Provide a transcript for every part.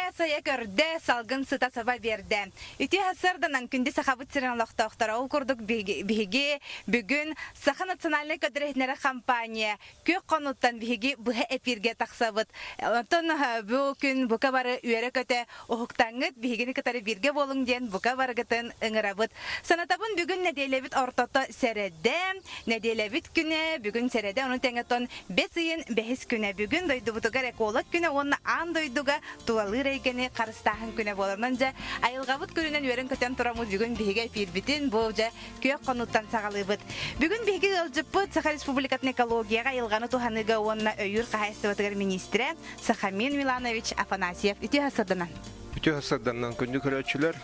Киэһэ сайа көрдө, салгын сыта саба биэрдэ. Үтүө сарсыарданан күндү Сахабыт сирин олохтоохторо ол курдук биһиги бүгүн Саха национальнай көдөрүһүннэрэр компания күөх хонууттан биһиги быһа эпииргэ тахсабыт. Онтон бу күн бука бары үөрэ-көтө уһуктаҥҥыт биһигини кытары бииргэ буолуҥ диэн бука барыгытын ыҥырабыт. Санатабын бүгүн нэдиэлэбит ортото сэрэдэ, нэдиэлэбит күнэ, бүгүн сэрэдэ, ону тэҥэ тон бэс ыйын бэһис күнэ. Бүгүн дойдубутугар эколог күнэ уонна аан дойдуга тулалыыр эйгэни харыстааһын күнэ буолар. Онон дьэ айылҕабыт күнүнэн үөрэн-көтөн тураммыт бүгүн биһиги эфирбитин бу дьэ күөх хонууттан саҕалыыбыт. Бүгүн биһиги ыалдьыппыт Саха Республикатын экологияҕа айылҕаны туһаныыга уонна өйүүр хаһаайыстыбатыгар миниистирэ Сахамин Миланович Афанасьев. Үтүө сарсыарданан. Үтүө сарсыарданан күндү көрөөччүлэр.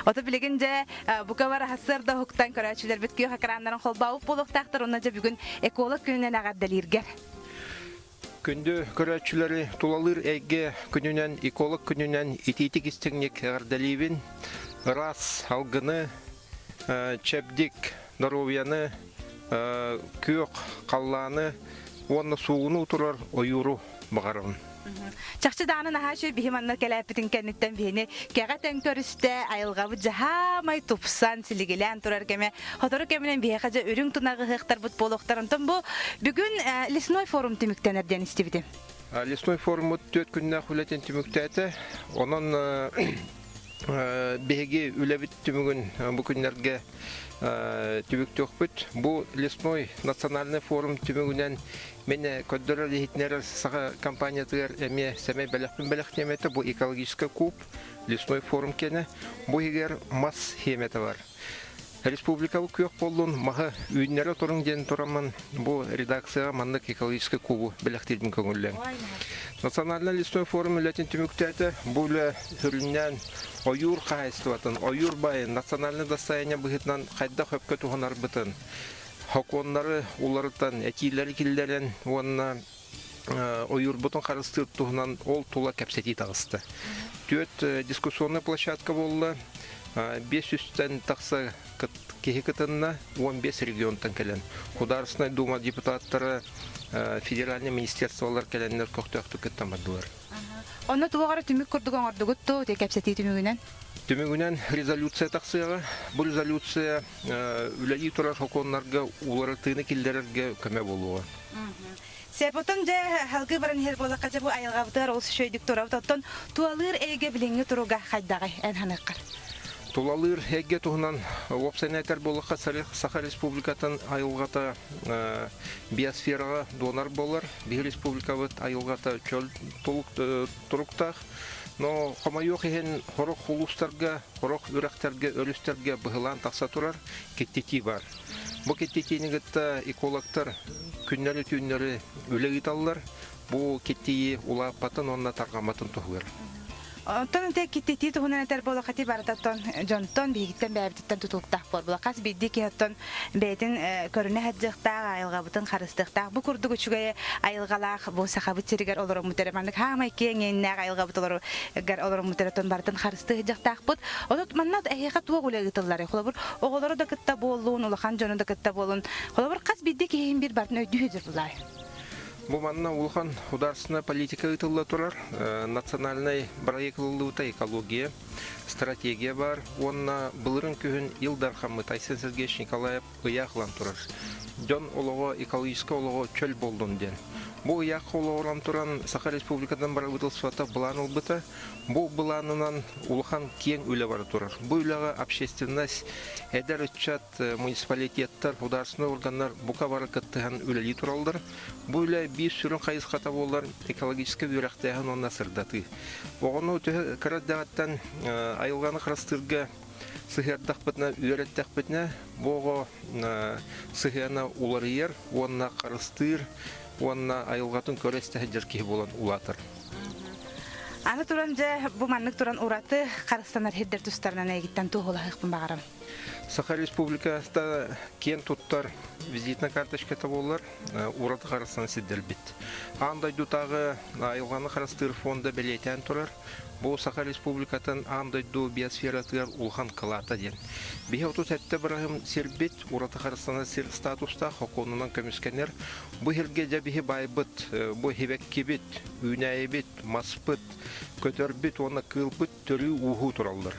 Ото билигин дьэ бука бар сарсыарда уһуктан көрөөччүлэрбит күөх экраннарын холбообут буолуохтаахтар уонна дьэ бүгүн эколог күнүнэн эҕэрдэлииргэр. Күндү көрөөччүлэри тулалыыр эйгэ күнүнэн, эколог күнүнэн итиитик истиҥник эҕэрдэлиибин. Ыраас алгыны, чэбдик доруобуйаны, күөх халлааны уонна суугунуу турар ойууру баҕарабын. Чахчы даҕаны наһаа үчүгэй биһи манна кэлээппитин кэнниттэн биһини кэҕэ тэҥ көрүстэ, айылҕабыт дьаһаамай тупсан, силигилээн турар кэмэ. Сотору кэминэн биһиэхэ дьэ үрүҥ тунах ыһыахтарбыт буолуохтар. Онтон бу бүгүн лесной форум түмүктэнэр диэн истибитим. Лесной форуммут 4 күннээх үлэтин түмүктээтэ. Онон биһиги үлэбит түмүгүн бу күннэргэ түбүктүөхпүт. Бу лесной национальный форум түмүгүнэн мен көрдөрөр иһитиннэрэр саха компаниятыгар эмиэ сэмэй бэлэхпин бэлэхтиэм этэ. Бу экологическай куб, лесной форум киэнэ. Бу иһигэр мас хиэмэтэ бар. Республикабыт күөх буоллун, маһы үүннэрэ туруҥ диэн тураммын бу редакцияҕа маннык экологическай кубу бэлэхтиирбин көҥүллээн. Национальнай лесной форум үлэтин түмүктээтэ. Бу үлэ сүрүннээн ойуур хаһаайыстыбатын, ойуур баайын национальнай достояние быһыытынан хайдах сөпкө туһанарбытын, сокуоннары уларытан, этиилэри киллэрэн уонна ойуурбутун харыстыыр туһунан ол тула кэпсэтии таҕыста. Түөрт дискуссионнай площадка буолла, 500-тэн тахса киһи кытынна, 15 регионтан кэлэн. Художественная дума депутаттара, федеральный министерстволар кэлэннэр көхтөөхтүк кыттан бардылар. Онно туох эрэ түмүк курдук оҥордугут дуо, кэпсэтии түмүгүнэн? Түмүгүнэн резолюция тахсыаҕа. Бу резолюция үлэлии турар сокуоннарга уларытыыны киллэрэргэ көмө буолуоҕа. Сепотон дьэ халгыы баран иһэр буоллахха дьэ бу айылҕабытыгар олус үчүгэйдик турабыт. Оттон тулалыыр эйгэ билиҥҥи туруга хайдаҕый эн ханыаххар? Тулалыыр эйгэ туһунан уопсайынан этэр буоллахха Саха Республикатын айылҕата биосфераҕа донор буолар. Биһи республикабыт айылҕата чөл туруктаах. Но хомойуох иһин сорох улуустарга, сорох үрэхтэргэ, өрүстэргэ быһылаан тахса турар киттитии баар. Бу киттитиини кытта экологтар күннэри-түүннэри үлэ ыыталлар. Бу киттии улааппатын уонна тарҕамматын туһугар. Онтон ити киттитии туһунан этэр буоллахха ити барыта оттон дьонтон биһигиттэн бэйэбититтэн тутулуктаах буолла. Хас биирдии киһи оттон бэйэтин көрүнэ сылдьыахтаах, айылҕабытын харыстыахтаах. Бу курдук үчүгэй айылҕалаах бу Сахабыт сиригэр олороммут эрэ маннык хаамай киэҥ иэннээх айылҕабыт олорор олороммут эрэ оттон барытын харыстыы сылдьыахтаахпыт. Онон манна эһиэхэ туох үлэ ыытылларый? Холобур, оҕолору да кытта буоллун, улахан дьону да кытта буоллун. Холобур, хас биирдии киһи биир барытын өйдүү сылдьар булаай. Бу манна улахан художественная политика ыытылла турар. Национальнай проект ылыллыбыта экология, стратегия бар уонна былырын күһүн Ил Дархаммыт Айсен Сергеевич Николаев ыйаах ылан турар. Дьон олоҕо экологическай олоҕо чөл буоллун диэн. Бу ыйаах олоҕуран туран Саха Республикатын бырабыыталыстыбата былаан ылбыта. Бу былаанынан улахан киэҥ үлэ бара турар. Бу үлэҕэ общественность, эдэр ыччат, муниципалитеттар, художественнай органнар бука бары кыттыһан үлэлии тураллар. Бу үлэ биир сүрүн хайысхата буолар экологическай үөрэхтээһин уонна сырдатыы. Оҕону төһө кыра эрдэҕиттэн айылҕаны харыстыырга сыһыардахпытына, үөрэттэхпитинэ, бу оҕо сыһыана уларыйар уонна харыстыыр уонна айылҕатын көрө-истэ сылдьар киһи буолан улаатар. Аны туран дьэ бу маннык туран ураты харыстанар сирдэр тустарынан эйигиттэн туоһулаһыахпын баҕарабын. Саха Республиката киэн туттар визитная карточката буолар, ураты харыстан сирдэрбит. Аан дойдутааҕы айылҕаны харыстыыр фонда бэлиэтээн турар. Бу Саха Республикатын аан дойду биосфератыгар улахан кылаата диэн. Биһи 37 быраһым сирбит ураты харыстанар сир статустаах сокуонунан көмүскэнэр. Бу сиргэ дьэ биһи байбыт, бу сибэккибит, үүнээйибит, маспыт, көтөрбүт уонна кыылбыт төрүү-ууһуу тураллар.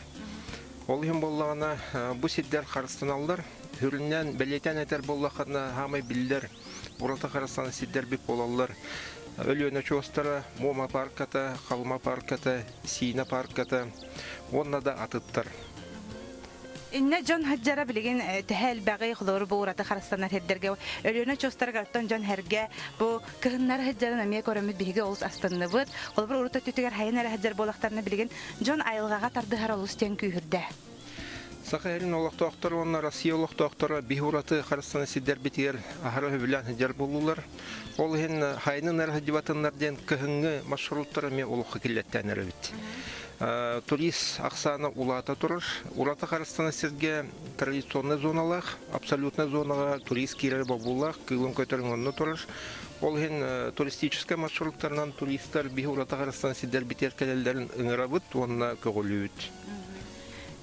Ол иһин буоллаҕына, бу сирдэр харыстаналлар. Сүрүннээн бэлиэтээн этэр буоллаххына, саамай биллэр ураты харыстанар сирдэрбит буолаллар. Өлүөнэ очуостара, Муома паарката, Халыма паарката, Сиинэ паарката уонна да атыттар. Иннэ дьон сылдьара билигин төһө элбэҕий, холобур бу ураты харыстанар сирдэргэ Өлүөнэ очуостарыгар оттон дьон сэргэ бу кыһыннары сылдьарын эмиэ көрөммүт биһиги олус астынныбыт. Холобур урут өттүтүгэр хайан эрэ сылдьар буоллахтарына билигин дьон айылҕаҕа тардыһар олус диэн күүһүрдэ. Саха сирин олохтоохторо уонна Россия олохтоохторо биһи ураты харыстанар сирдэрбитигэр аһара сөбүлээн сылдьар буоллулар. Ол иһин хайынын эрэ сылдьыбатыннар диэн кыһыҥҥы маршруттар эмиэ олоххо киллэртээн эрэбит. Турист ахсаана улаата турар. Ураты харыстанар сиргэ традиционнай зоналаах, абсолютнай зонаҕа турист киирэр бобуулаах, кыылын көтөрүн онно турар. Ол иһин туристическай маршруттарынан туристар биһи ураты харыстанар сирдэрбитигэр кэлэллэрин ыҥырабыт уонна көҕүлүүбүт.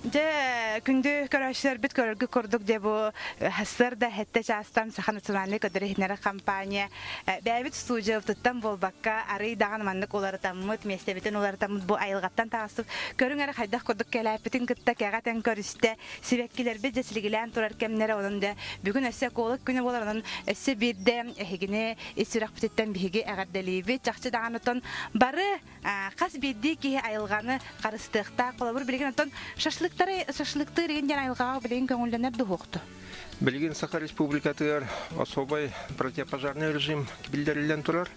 Дьэ, күндү көрөөччүлэрбит көрөргүт курдук дьэ бу сарсыарда сэттэ чаастан Саха национальнай көрдөрөр-иһитиннэрэр компания бэйэбит студиябытыттан буолбакка арыый даҕаны маннык уларытаммыт, миэстэбитин уларытаммыт бу айылҕаттан таҕыстыбыт. Көрүҥ эрэ хайдах курдук кэлээппитин кытта кэҕэ тэҥ көрүстэ. Сибэккилэрбит дьэ силигилээн турар кэмнэрэ онон дьэ бүгүн өссө эколог күнэ буолар онон өссө биирдэ эһигини ис сүрэхпититтэн биһиги эҕэрдэлиибит. Чахчы даҕаны оттон бары Хас биирдии киһи айылҕаны харыстыахтаах. Холобур, билигин оттон шашлыктары шашлыктыыр игин диэн айылҕаҕа билигин көҥүллэнэр дуһуохту. Билигин Саха Республикатыгар особай противопожарный режим биллэриллэн турар.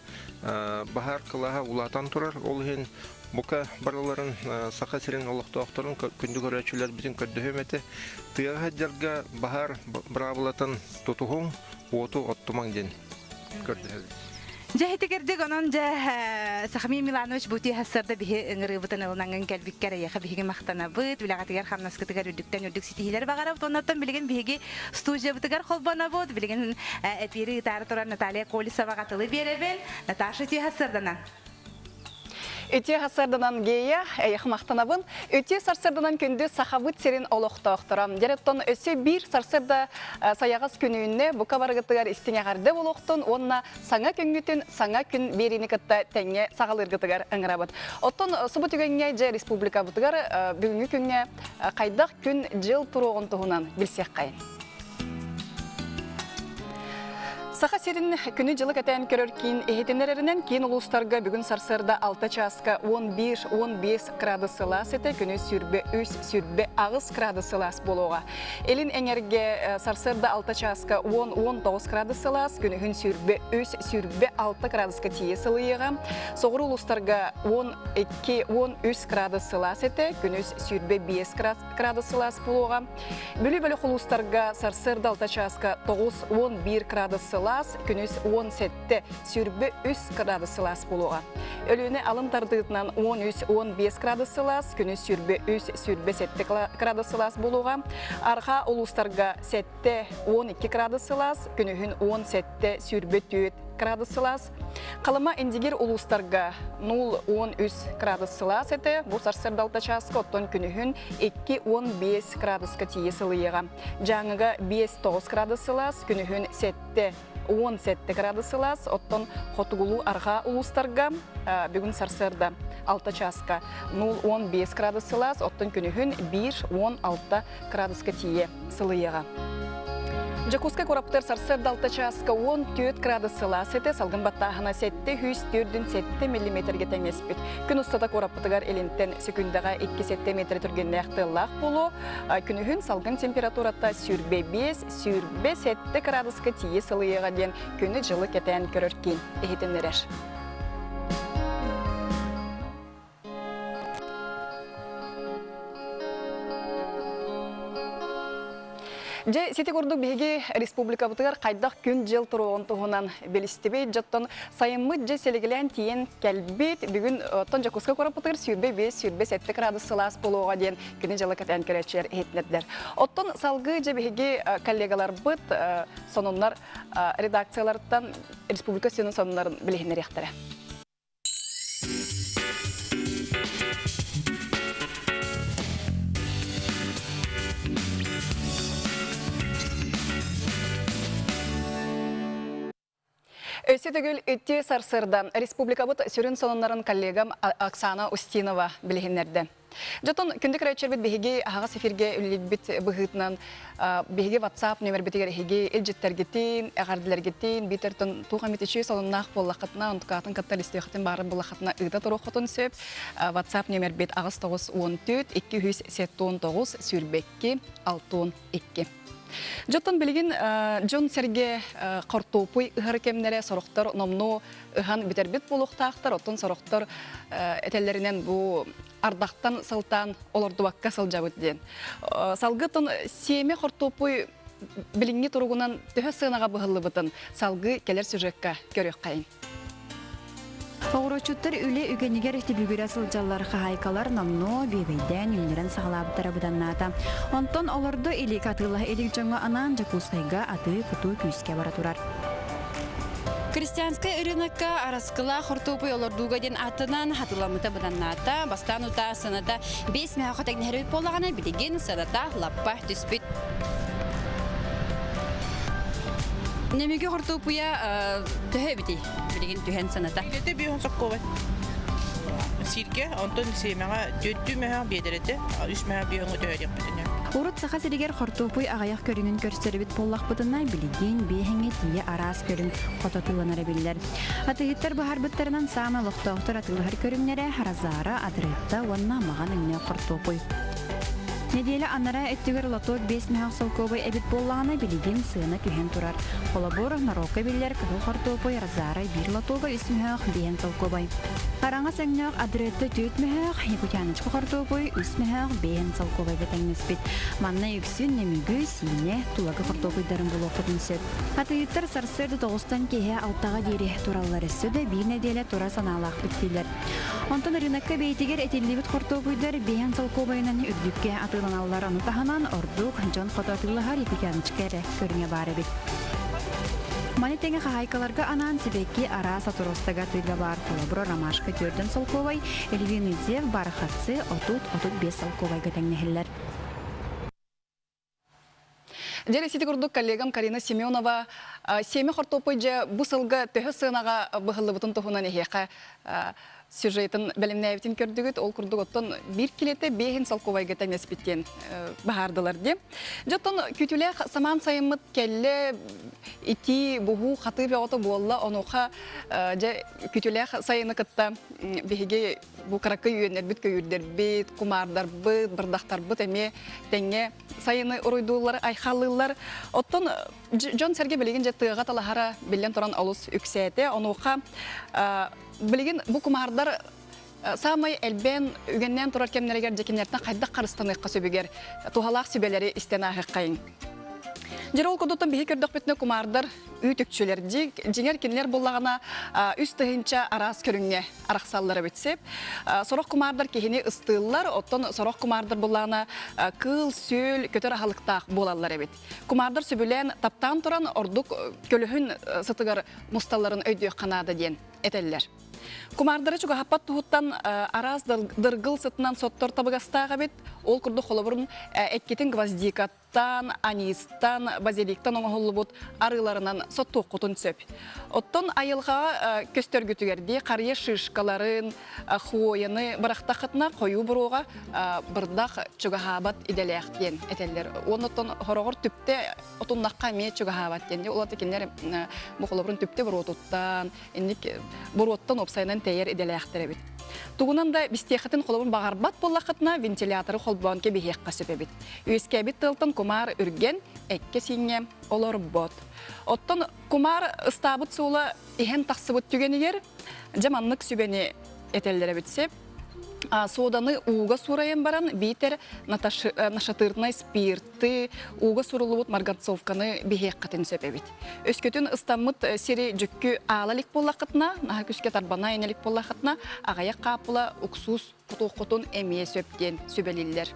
Баһаар кылааһа улаатан турар. Ол иһин бука барыларын Саха сирин олохтоохторун күндү көрөөччүлэрбитин көрдөһүөм этэ. Тыаҕа сылдьарга баһаар быраабылатын тутуһуҥ, уоту оттумаҥ диэн көрдөһөбүт. Дьэ итигирдик онон дьэ Сахамин Миланович бу сарда биһи ыҥырыыбытын ылынаҥҥын кэлбиккэр эйиэхэ биһиги махтанабыт, үлэҕитигэр хамнаскытыгар үрдүктэн үрдүк ситиһиилэри баҕарабыт. Оннуттан билигин биһиги студиябытыгар холбонобут. Билигин эпири ыытаары турар Наталья Колесоваҕа тылы биэрэбин. Наташа тиэһэ сарданан. Үтүө сарсыарданан Гея, эйэх махтанабын. Үтүө сарсыарданан күндү Сахабыт сирин олохтоохторо. Дьэрэттон өссө биир сарсыарда сайаҕас күнүүннэ бука барыгытыгар истиҥ эҕэрдэ буолуохтун уонна саҥа күҥҥүтүн саҥа күн биэриини кытта тэҥҥэ саҕалыыргытыгар ыҥырабыт. Оттон субу түгэҥҥэ дьэ республикабытыгар бүгүҥҥү күҥҥэ хайдах күн-дьыл туруоҕун туһунан билсиэххэйин. Саха сирин күнү-дьылы кэтээн көрөр киин иһитиннэрэринэн киин улуустарга бүгүн сарсыарда 6 чааска 11-15 градус сылаас этэ, күнү 23-28 градус сылаас буолуоҕа. Илин эҥэргэ сарсыарда 6 чааска 10-19 градус сылаас, күнүһүн 23-26 градуска тиийэ сылыйыаҕа. Соҕуруу улуустарга 12-13 градус сылаас этэ, күнүс 25 градус сылаас буолуоҕа. Бүлүү бөлөх улуустарга сарсыарда 6 чааска 9-11 градус сылаас, күнүс 17, 23 градус сылаас буолуоҕа. Өлүөнэ алын тардыытынан 13-15 градус сылаас, күнүс 23, 27 градус сылаас буолуоҕа. Арҕаа улуустарга 7-12 градус сылаас, күнүһүн 17, 24 градус сылаас. Халыма Индигир улуустарга 0-13 градус сылаас этэ. Бу сарсыарда 6 чааска, оттон күнүһүн 2-15 градуска тиийэ сылыйыаҕа. Дьааҥыга 5-9 градус сылаас, күнүһүн 7-17 градус сылаас, оттон хотугулуу арҕаа улуустарга бүгүн сарсыарда 6 чааска 0-15 градус сылаас, оттон күнүһүн 1-16 градуска тиийэ сылыйыаҕа. Дьокуускай куораттар сарсыарда 6 чааска 14 градус сылаас этэ, салгын баттааһына 747 миллиметргэ тэҥнэспит. Күн устата куораппытыгар илинтэн секундаҕа 2-7 метр түргэннээх тыаллаах буолуо. Күнүһүн салгын температурата 25 27 градуска тиийэ сылыйыаҕа диэн күнү-дьылы кэтээн көрөр киин иһитиннэрэр. Дьэ, сити курдук биһиги республикабытыгар хайдах күн-дьыл туруоҕун туһунан билистибит. Дьоттон сайыммыт дьэ силигилээн тиийэн кэлбит. Бүгүн оттон Дьокуускай куораппытыгар 25 27 градус сылаас буолуоҕа диэн күнү-дьылы кэтээн көрөөччүлэр иһитиннэрдилэр. Оттон салгыы дьэ биһиги коллегаларбыт сонуннар редакцияларыттан республика сүнүн сонуннарын билиһиннэриэхтэрэ. Өссө төгүл ити сарсыарда республикабыт сүрүн сонуннарын коллегам Оксана Устинова билиһиннэрдэ. Дьотон күндү көрөөччүлэрбит биһиги аһаҕас эфиргэ үлэлиирбит быһыытынан биһиги WhatsApp нүөмэрбитигэр эһиги илдьиттэргитин, эҕэрдэлэргитин, биитэртэн туох эмит үчүгэй солуннаах буоллаххытына, онтукаатын кытта истиэххитин баарын буллаххытына ыыта туруоххутун сөп. WhatsApp нүөмэрбит 894 279 22 62. Дьоттон билигин дьон-сэргэ хортуопуй ыһар кэмнэрэ сорохтор номнуо ыһан бүтэрбит буолуохтаахтар, оттон сорохтор этэллэринэн бу ардахтан сылтаан олордубакка сылдьабыт диэн. Салгыы сиэмэ хортуопуй билиҥҥи туругунан төһө сыанаҕа быһыллыбытын салгыы кэлэр сюжекка көрүөххэйиҥ. Оҕуроччуттар үлэ үгэнигэр түбүгүрэ сылдьаллар хаһаайкалар номнуо бүөбэйдээн үүннэрэн саҕалаабыттара быданнаата. Онтон олордо илик атыылаһа илик дьоҥҥо анаан Дьокуускайга атыы-кутуу күүскэ бара турар. Крестьянскай ырыынакка араскыла хортуопуй олордууга диэн ааттанан хатыламмыта быданнаата. Бастаан утаа сыаната 5 мөһөөхө тэҥнэһэр буоллаҕына, билигин сыаната лаппа түспүт. Нөмүгү хортуопуйа төһө эбитий? Билигин түһэн саната. Илэтэ биһон соккобай. Сиргэ, онтон сиэмэҕэ түөртүү мөһөөх биэдэрэтэ, үс мөһөөх биһоҥҥа төһө Урут Саха сиригэр хортуопуй аҕыйах көрүҥүн көрсөрүбүт буоллахпытына, билигин биэһэҥҥэ тиийэ араас көрүҥ хото атыыланара биллэр. Атыыһыттар быһаарбыттарынан саамай олохтоохтор атыылаһар көрүҥнэрэ Розара, Адретта уонна маҕан өҥнөөх хортуопуй. Нэдиэлэ анараа өттүгэр лоток 5 мөһөх солкуобай эбит буоллаҕына, билигин сыана түһэн турар. Холобур, норуокка биллэр кыһыл хортуопуй Розара биир лотога үс мөһөх биэһэн солкуобай. Араҥас өҥнөөх Адретта түөрт мөһөх, Якутяночка хортуопуй үс мөһөх биэһэн солкуобайга тэҥнэспит. Манна үксүн Нөмүгү, Сиинэ, Тулагы хортуопуйдарын булуоххутун сөп. Атыыһыттар сарсыарда тоҕустан киэһэ алтаҕа диэри тураллар өссө да биир нэдиэлэ турар санаалаахпыт дииллэр. Онтон ырыынакка бэйэтигэр этиллибит хортуопуйдар биэһэн солкуобайынан үрдүккэ атыыланаллар. Ону таһынан ордук дьон хото атыылаһар якутяночка эрэ көрүҥэ баар эбит. Маны тэҥэ хаһаайкаларга анаан сибэкки араас отростага атыыга баар холобура ромашка түөрдэн солкуобай, львиный зев, бархатцы 30-35 солкуобайга тэҥнэһэллэр. Дьэ, сити курдук коллегам Карина Семенова сиэмэ хортуоппуй дьэ бу сылга төһө сыанаҕа быһыллыбытын туһунан эһиэхэ сюжетын бэлэмнээбитин көрдүгүт. Ол курдук оттон биир килиэтэ биэһин солкуобайга тэҥнэспит диэн баһаардылар дии. Дьэ, оттон күүтүүлээх самаан сайыммыт кэллэ, итии, буһуу, хатыы бөҕөтө буолла. Онуоха дьэ күүтүүлээх сайыны кытта биһиги бу кыракый үөннэрбит, көйүүрдэрбит, кумаардарбыт, бырдахтарбыт эмиэ тэҥҥэ сайыны уруйдууллар, айхаллыыллар. Оттон дьон-сэргэ билигин дьэ тыаҕа талаһара биллэн туран олус үксээтэ. Онуоха билигин бу кумаардар саамай элбээн үгэннээн турар кэмнэригэр дьэ кинилэртэн хайдах харыстаныахха сөбүгэр туһалаах сүбэлэри истэн ааһыаххайыҥ. Дьэ ол курдуктан биһи көрдөхпүтүнэ кумаардар үүт үкчүлэр дьиҥэр кинилэр буллаҕына үс тыһыынча араас көрүҥҥэ арахсаллар эбит сөп. Сорох кумаардар киһини ыстыыллар, оттон сорох кумаардар буллаҕына кыыл-сүөл, көтөр аһылыктаах буолаллар эбит. Кумаардар сөбүлээн таптаан туран ордук көлөһүн сытыгар мусталларын өйдүөххэ наада диэн этэллэр. Кумаардары чугаһаппат туһуттан араас дыргыл сытынан соттор табыгастаах эбит. Ол курдук холобурун эккитин гвоздикат тан, анистан, базиликтан оҥоһуллубут арыыларынан соттуоххутун сөп. Оттон айылҕаҕа көстөргүтүгэр дии харыйа шишкаларын, хвояны бырахтаххытына хойуу буруоҕа бырдах чугаһаабат идэлээх диэн этэллэр. Уонна оттон хороҕор түптэ отуннахха эмиэ чугаһаабат диэн. Ол кинилэр бу холобурун түптэ буруотуттан, инник буруоттан уопсайынан тэйэр идэлээхтэр эбит. Тугунан да бистиэххитин холобун баҕарбат буоллаххытына вентиляторы холбоон кэбиһиэххэ сөп эбит. Үөскээбит тыалтан кумаар үргэн, эккэ-сииҥҥэ олорбот. Оттон кумаар ыстаабыт суола иһэн тахсыбыт түгэнигэр, дьэ маннык сүбэни этэллэр эбит сөп. Суоданы ууга суурайан баран биитэр нашатырнай спирты, ууга суруллубут марганцовканы биһиэххитин сөп эбит. Өскөтүн ыстаммыт сири дьүккү аала илик буоллаххытына, наһаа күскэ тарбана илик буоллаххытына, аҕыйах хааппыла уксуус кутуоххутун эмиэ сөп диэн сүбэлииллэр.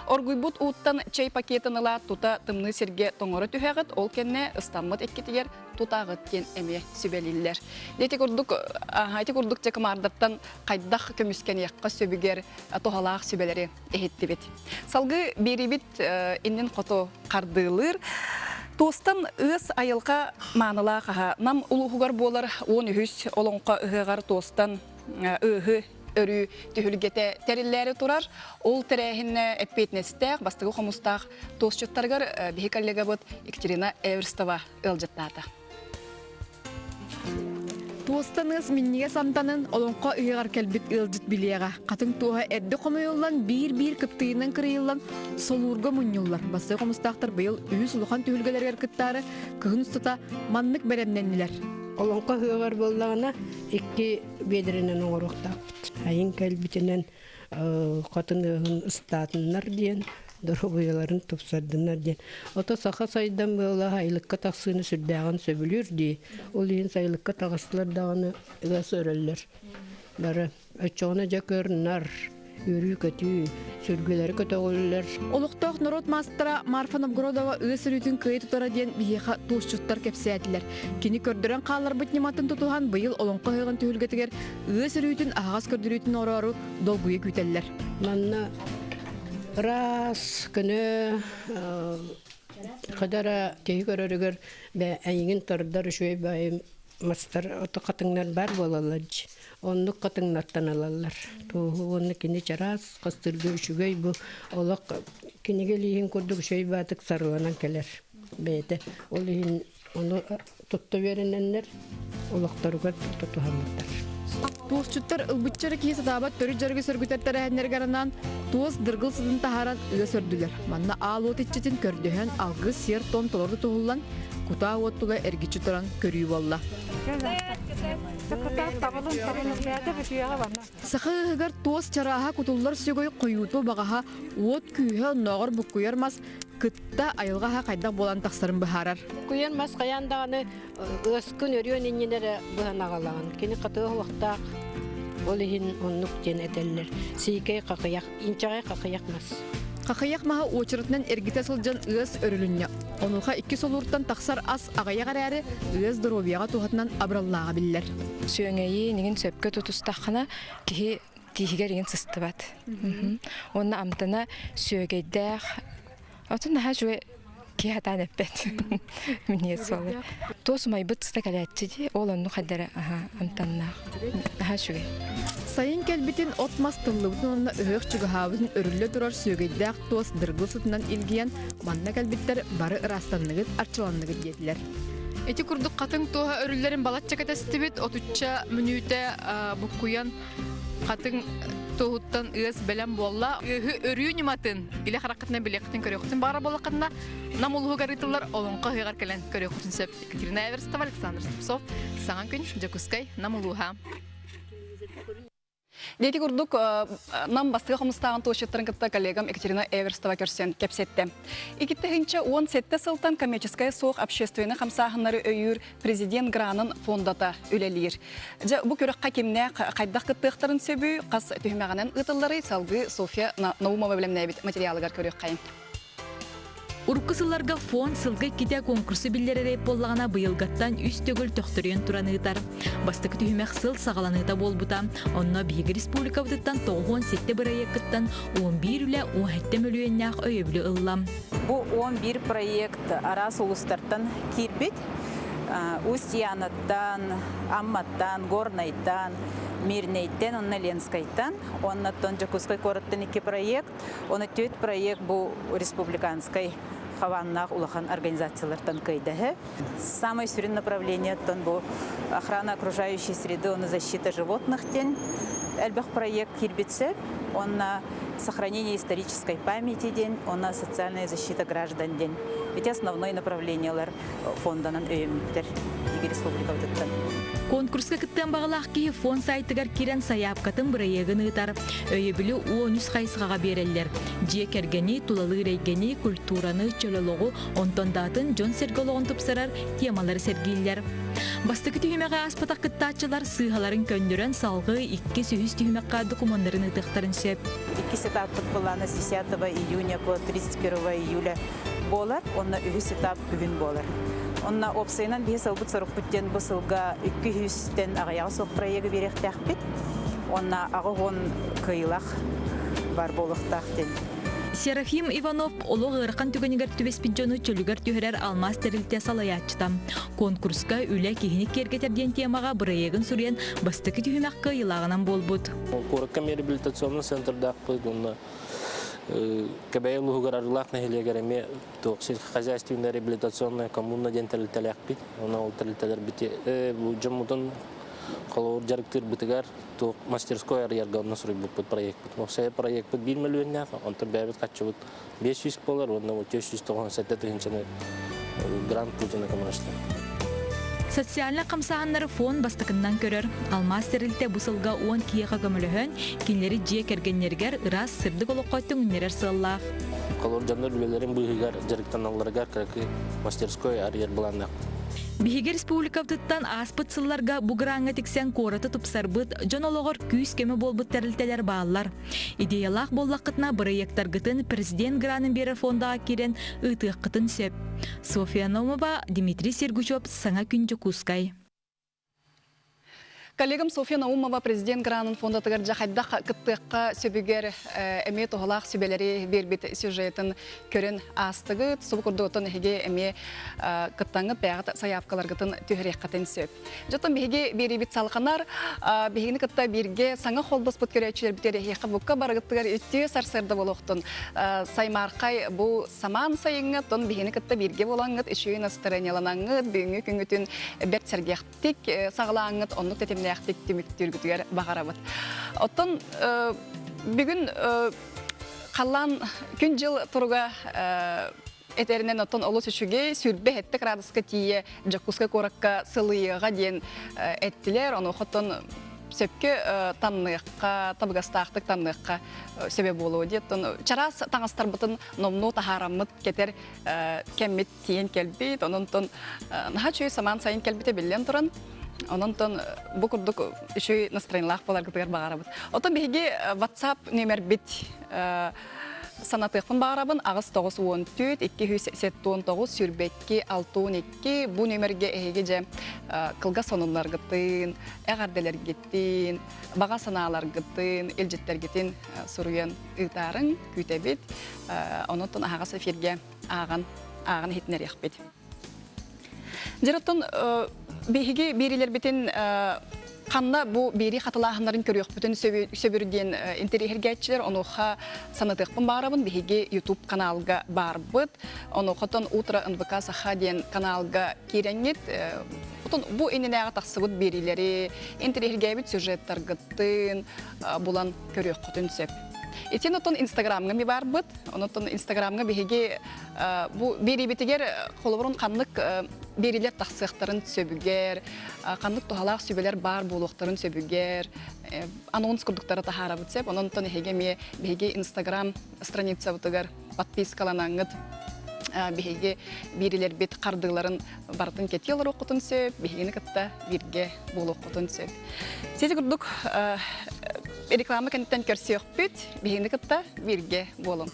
Оргуйбут ууттан чэй пакетын ылаат тута тымныы сиргэ тоҥоро түһэҕит, ол кэннэ ыстаммыт эккитигэр тутаҕыт диэн эмиэ сүбэлииллэр. Ити курдук, ити курдук дьакымаардартан хайдах көмүскэниэххэ сөбүгэр туһалаах сүбэлэри иһиттибит. Салгыы биэрибит иннин хоту хардыылыыр. Туостан ыас айылҕа маанылаах аһа Нам улууһугар буолар 13 олоҥхо ыһыаҕар туостан ыыһы өрүү түһүлгэтэ тэриллээри турар. Ол тэрээһиннэ эппиэтинэстээх, бастакы хомустаах туосчуттарыгар биһи коллегабыт Екатерина Эверстова ыалдьыттаата. Туостан ыас минньигэс амтанын олоҥхо ыһыаҕар кэлбит ыалдьыт билиэҕэ. Хатыҥ туоһа эрдэ хомуйуллан, биир-биир кыптыйынан кырыйыллан, солуурга мунньуллар. Бастакы хомустаахтар быйыл үһүс улахан түһүлгэлэригэр кыттаары кыһын устата маннык бэлэмнэннилэр. Олоҥхо ыһыаҕар буоллаҕына икки биэдэрэнэн оҥоруохтаахпыт. Айын кэлбитинэн хотун ыаһын ыстаатыннар диэн, доруобуйаларын тупсардыннар диэн. Ото саха сайдан буола сайылыкка тахсыыны сүрдээҕин сөбүлүүр дии. Ол иһин сайылыкка таҕыстылар даҕаны ыас өрөллөр. Бары оччоҕуна дьэ көр-нар, үөрүү-көтүү, сүргүлэри көтөҕүллэр. Олохтоох норуот маастара Марфа Новгородова ыас өрүүтүн кыайа тутара диэн биһиэхэ туосчуттар кэпсээтилэр. Кини көрдөрөн хаалларбыт ньыматын тутуһан быйыл Олоҥхо ыһыаҕын түһүлгэтигэр ыас өрүүтүн аһаҕас көрдөрүүтүн ороору долгуйа күүтэллэр. Манна ыраас, көнө, хадара киһи көрөрүгэр эйигин тардар үчүгэй баайым мастар ото хатыҥнар баар буолаллар дии. Оннук хатыҥнартан ылаллар. Туоһу уонна кини чараас хастырга үчүгэй бу олох кинигэ илииһин курдук үчүгэй баатык сарыланан кэлэр бэйэтэ. Ол иһин ону тутта үөрэнэннэр олохторугар тутуһаммыттар. Туосчуттар ылбычча эрэ киһи сатаабат төрүт дьарыгы сөргүтэр тэрээһиннэригэр анаан туос дыргыл сытын таһааран ыа сөрдүлэр. Манна аал уот иччитин көрдөһөн алгыс сиэр-туом толору тутуһуллан кутаа уот тула эргиччи туран көрүү буолла. Саха ыһыгар туос чарааһа кутуллар сүгэй хойууту баҕаһа уот күүһэ оннооҕор буккуйар мас кытта айылҕа аһа хайдах буолан тахсарын быһаарар. Куйан мас хайаан даҕаны ыаскын өрүөн иннинэ эрэ быһан аҕалаҕын. Кини хатыа уохтаах, ол иһин оннук диэн этэллэр. Сиикэй хахыйах, инчэҕэй хахыйах мас. Хахыйах маһа уочаратынан эргитэ сылдьан ыас өрүлүннэ. Онуоха икки солууртан тахсар ас аҕыйах эрээри, ыас доруобуйаҕа туһатынан абыраллааҕа биллэр. Сүөҥэйи инигин сөпкө тутустаххына, киһи тииһигэр иҥин сыстыбат. Уонна амтана сүөгэйдээх, отун наһаа үчүгэй киһи хатаан эппэт. Минньигэс суолу. Туос умайбыт сыта кэлээччи дии, ол оннук хайдара амтаннаах. Наһаа үчүгэй. Сайын кэлбитин от-мас тыллыбытын уонна ыһыах чугаһаабытын өрүллэ турар сүөгэйдээх туос дыргыл сытынан илгийэн, манна кэлбиттэр бары ыраастанныгыт, арчыланныгыт диэтилэр. Ити курдук хатыҥ туоһа өрүллэрин балачча кэтэстибит, отучча мүнүүтэ буккуйан хатыҥ туоһуттан ыас бэлэм буолла. Ыаһы өрүү ньыматын илэ хараххытынан билиэххитин көрүөххүтүн баҕарар буоллаххытына, Нам улууһугар ыытыллар Олоҥхо ыһыаҕар кэлэн көрүөххүтүн сөп. Екатерина Эверстова, Александр Слепцов, Саҥа күн, Дьокуускай, Нам улууһа. Ити курдук Нам бастакы хомустааҕын туосчуттарын кытта коллегам Екатерина Эверстова көрсөн кэпсэттэ. 2017 сылтан коммерческая суох общественный хамсааһыннары өйүүр президент гранын фондата үлэлиир. Дьэ, бу күрэххэ кимнээх хайдах кыттыахтарын сөбүй, хас түһүмэҕинэн ыытылларый салгыы Софья Наумова бэлэмнээбит материалыгар көрүөххэйин. Урукку сылларга фонд сылга иккитэ конкурсу биллэрэр буоллаҕына быйылгаттан үс төгүл төхтөрүйэн туран ыытар. Бастакы түһүмэх сыл саҕаланыыта буолбута. Онно биһиги республикабытыттан 97 бырайыаккыттан 11 үлэ 17 мөлүйүөннээх өйөбүлү ылла. Бу 11 проект араас улуустартан киирбит. Усть-Янаттан, Амматтан, Горнайтан, Мирнэйтэн уонна Ленскайтан, уоннаттан Дьокуускай куораттан икки проект, Оны түөрт проект бу республиканскай хабааннаах улахан организациялартан кыайдаһы. Самый сүрүн направлениеттан бу охрана окружающей среды, оны защита животных диэн элбэх проект киирбитсе, онна сохранение исторической памяти диэн, онна социальная защита граждан диэн. Ити основной направлениялар фонданан өйөммүттэр Республикабытыттан. Конкурска кыттыан баҕалаах киһи фонд сайтыгар киирэн сайаапкатын бырайыагын ыытар. Өйөбүлү 13 хайысхаҕа биэрэллэр. Дьиэ кэргэни, тулалыыр эйгэни, культураны, чөл олоҕу, онтон да атын дьон-сэргэ олоҕун тупсарар темалары сэргииллэр. Бастакы түһүмэҕи ааспатах кыттааччылар сыыһаларын көннөрөн салгыы иккис-үһүс түһүмэххэ докумуоннарын ыытыахтарын сөп. Иккис этаппыт былаана с 10 июня по 31 июля буолар, уонна үһүс этап күһүн буолар. Онно уопсайынан биһи сылбыт-сорукпут диэн бу сылга 200-тэн аҕыйаҕа суох проегы биэриэхтээхпит. Уонна 80 кыайыылаах бар буолуохтаах диэн. Серафим Иванов олох ыарахан түгэнигэр түбэспит дьону чөлүгэр түһэрэр алмаас тэрилтэ салайааччыта. Конкурска үлэ киһини киэргэтэр диэн темаҕа бырайыагын суруйан бастакы түһүмэх кыайыылааҕынан буолбут. Куоракка реабилитационный центрдаахпыт уонна Кэбээйи улууһугар Арыылаах нэһилиэгэр эмиэ туох сельскохозяйственная реабилитационная коммуна диэн тэрилтэлээхпит. Онон ол тэрилтэлэрбит дьоммутун холобур дьарыктыырбытыгар туох мастерской арыйарга онно суруйбуппут проекпыт. Уопсайа проекпыт биир мөлүйүөннээх, онтон бэйэбит харчыбыт 500 буолар уонна 497 тыһыынчаны грант Путина көмөлөстө. Социальнай хамсааһыннары фонд бастакыннан көрөр. Алмаас тэрилтэ бу сылга 10 киһиэхэ көмөлөһөн, кинилэри дьиэ кэргэннэригэр ыраас, сырдык олоххо түҥүннэрэр сыаллаах. Холобур, дьоннор үлэлэрин быыһыгар дьарыктаналларыгар кыракый мастерской арыйар былааннаах. Биһиги республикабытыттан ааспыт сылларга бу граҥҥа тиксэн куораты тупсарбыт, дьон олоҕор күүс-көмө буолбут тэрилтэлэр бааллар. Идеялаах буоллаххытына бырайыактаргытын президент гранын биэрэр фондаҕа киирэн ыытыаххытын сөп. Софья Наумова, Дмитрий Сергучев, Саҥа күн Дьокуускай. Коллегам Софья Наумова президент гранын фондатыгар дьэ хайдах кыттыахха сөбүгэр эмиэ туһалаах сүбэлэри биэрбит сюжетын көрөн аастыгыт. Субу курдугуттан эһиги эмиэ кыттаҥҥыт бэйэҕит сайаапкаларгытын түһэриэххитин сөп. Дьоттон биһиги биэриибит салҕанар. Биһигини кытта бииргэ саҥа холбоспут көрөөччүлэрбитигэр эһиэхэ букка барыгыттыгар үтүө сарсыарда буолуохтун. Саймаархай бу самаан сайыҥҥа тон биһигини кытта бииргэ буолаҥҥыт үчүгэй настарыанньаланаҥҥыт бүгүҥҥү күҥҥүтүн бэрт сэргэхтик саҕалааҥҥыт оннук тэтимнээхтик түмүктүүргүтүгэр баҕарабыт. Оттон бүгүн халлаан күн-дьыл туруга этэринэн оттон олус үчүгэй, 27 градуска тиийэ Дьокуускай куоракка сылыйыаҕа диэн эттилэр. Онуоха оттон сөпкө танныахха, табыгастаахтык танныахха сөбө буолуо диэн. Оттон чараас таҥастарбытын номнуо таһаараммыт кэтэр кэммит тиийэн кэлбит. Онон наһаа үчүгэй самаан сайын кэлбитэ биллэн туран, Онон бу курдук үчүгэй настроениелаах буоларгытыгар баҕарабыт. Оттон биһиги WhatsApp нүөмэрбит Санатыахпын баҕарабын, 894 279 22 62 бу нүөмэргэ эһиги дьэ кылгас сонуннаргытын, эҕэрдэлэргитин, баҕа санааларгытын, илдьиттэргитин суруйан ыытаарыҥ, күүтэбит. Онон аһаҕас эфиргэ ааҕан ааҕан иһитинэриэхпит. Дьэ оттон биһиги биэриилэрбитин ханна бу биэрии хатылааһыннарын көрүөхпүтүн сөбүр диэн интэриэһиргээччилэр онуоха санатыахпын баҕарабын биһиги YouTube каналга баарбыт онуохатан Утро НВК Саха диэн каналга киирэҥҥит отон бу иннинээҕи тахсыбыт биэриилэри интэриэһиргээбит сюжеттаргытын булан көрүөххүтүн сөп. Итин отон Инстаграмҥа ми баарбыт. Онотон Инстаграмҥа биһиги бу биэриибитигэр холобурун ханнык биэриилэр тахсыахтарын сөбүгэр, ханнык туһалаах сүбэлэр баар буолуохтарын сөбүгэр анонс курдуктары таһаарабыт сөп. Онон эһиги эмиэ биһиги Инстаграм страницабытыгар подпискаланаҥҥыт биһиги биэрилэрбит хардыыларын барытын кэтии олоруоххутун сөп, биһигини кытта бииргэ буолуоххутун сөп. Сити курдук реклама кэнниттэн көрсүөхпүт, биһигини кытта бииргэ буолуҥ.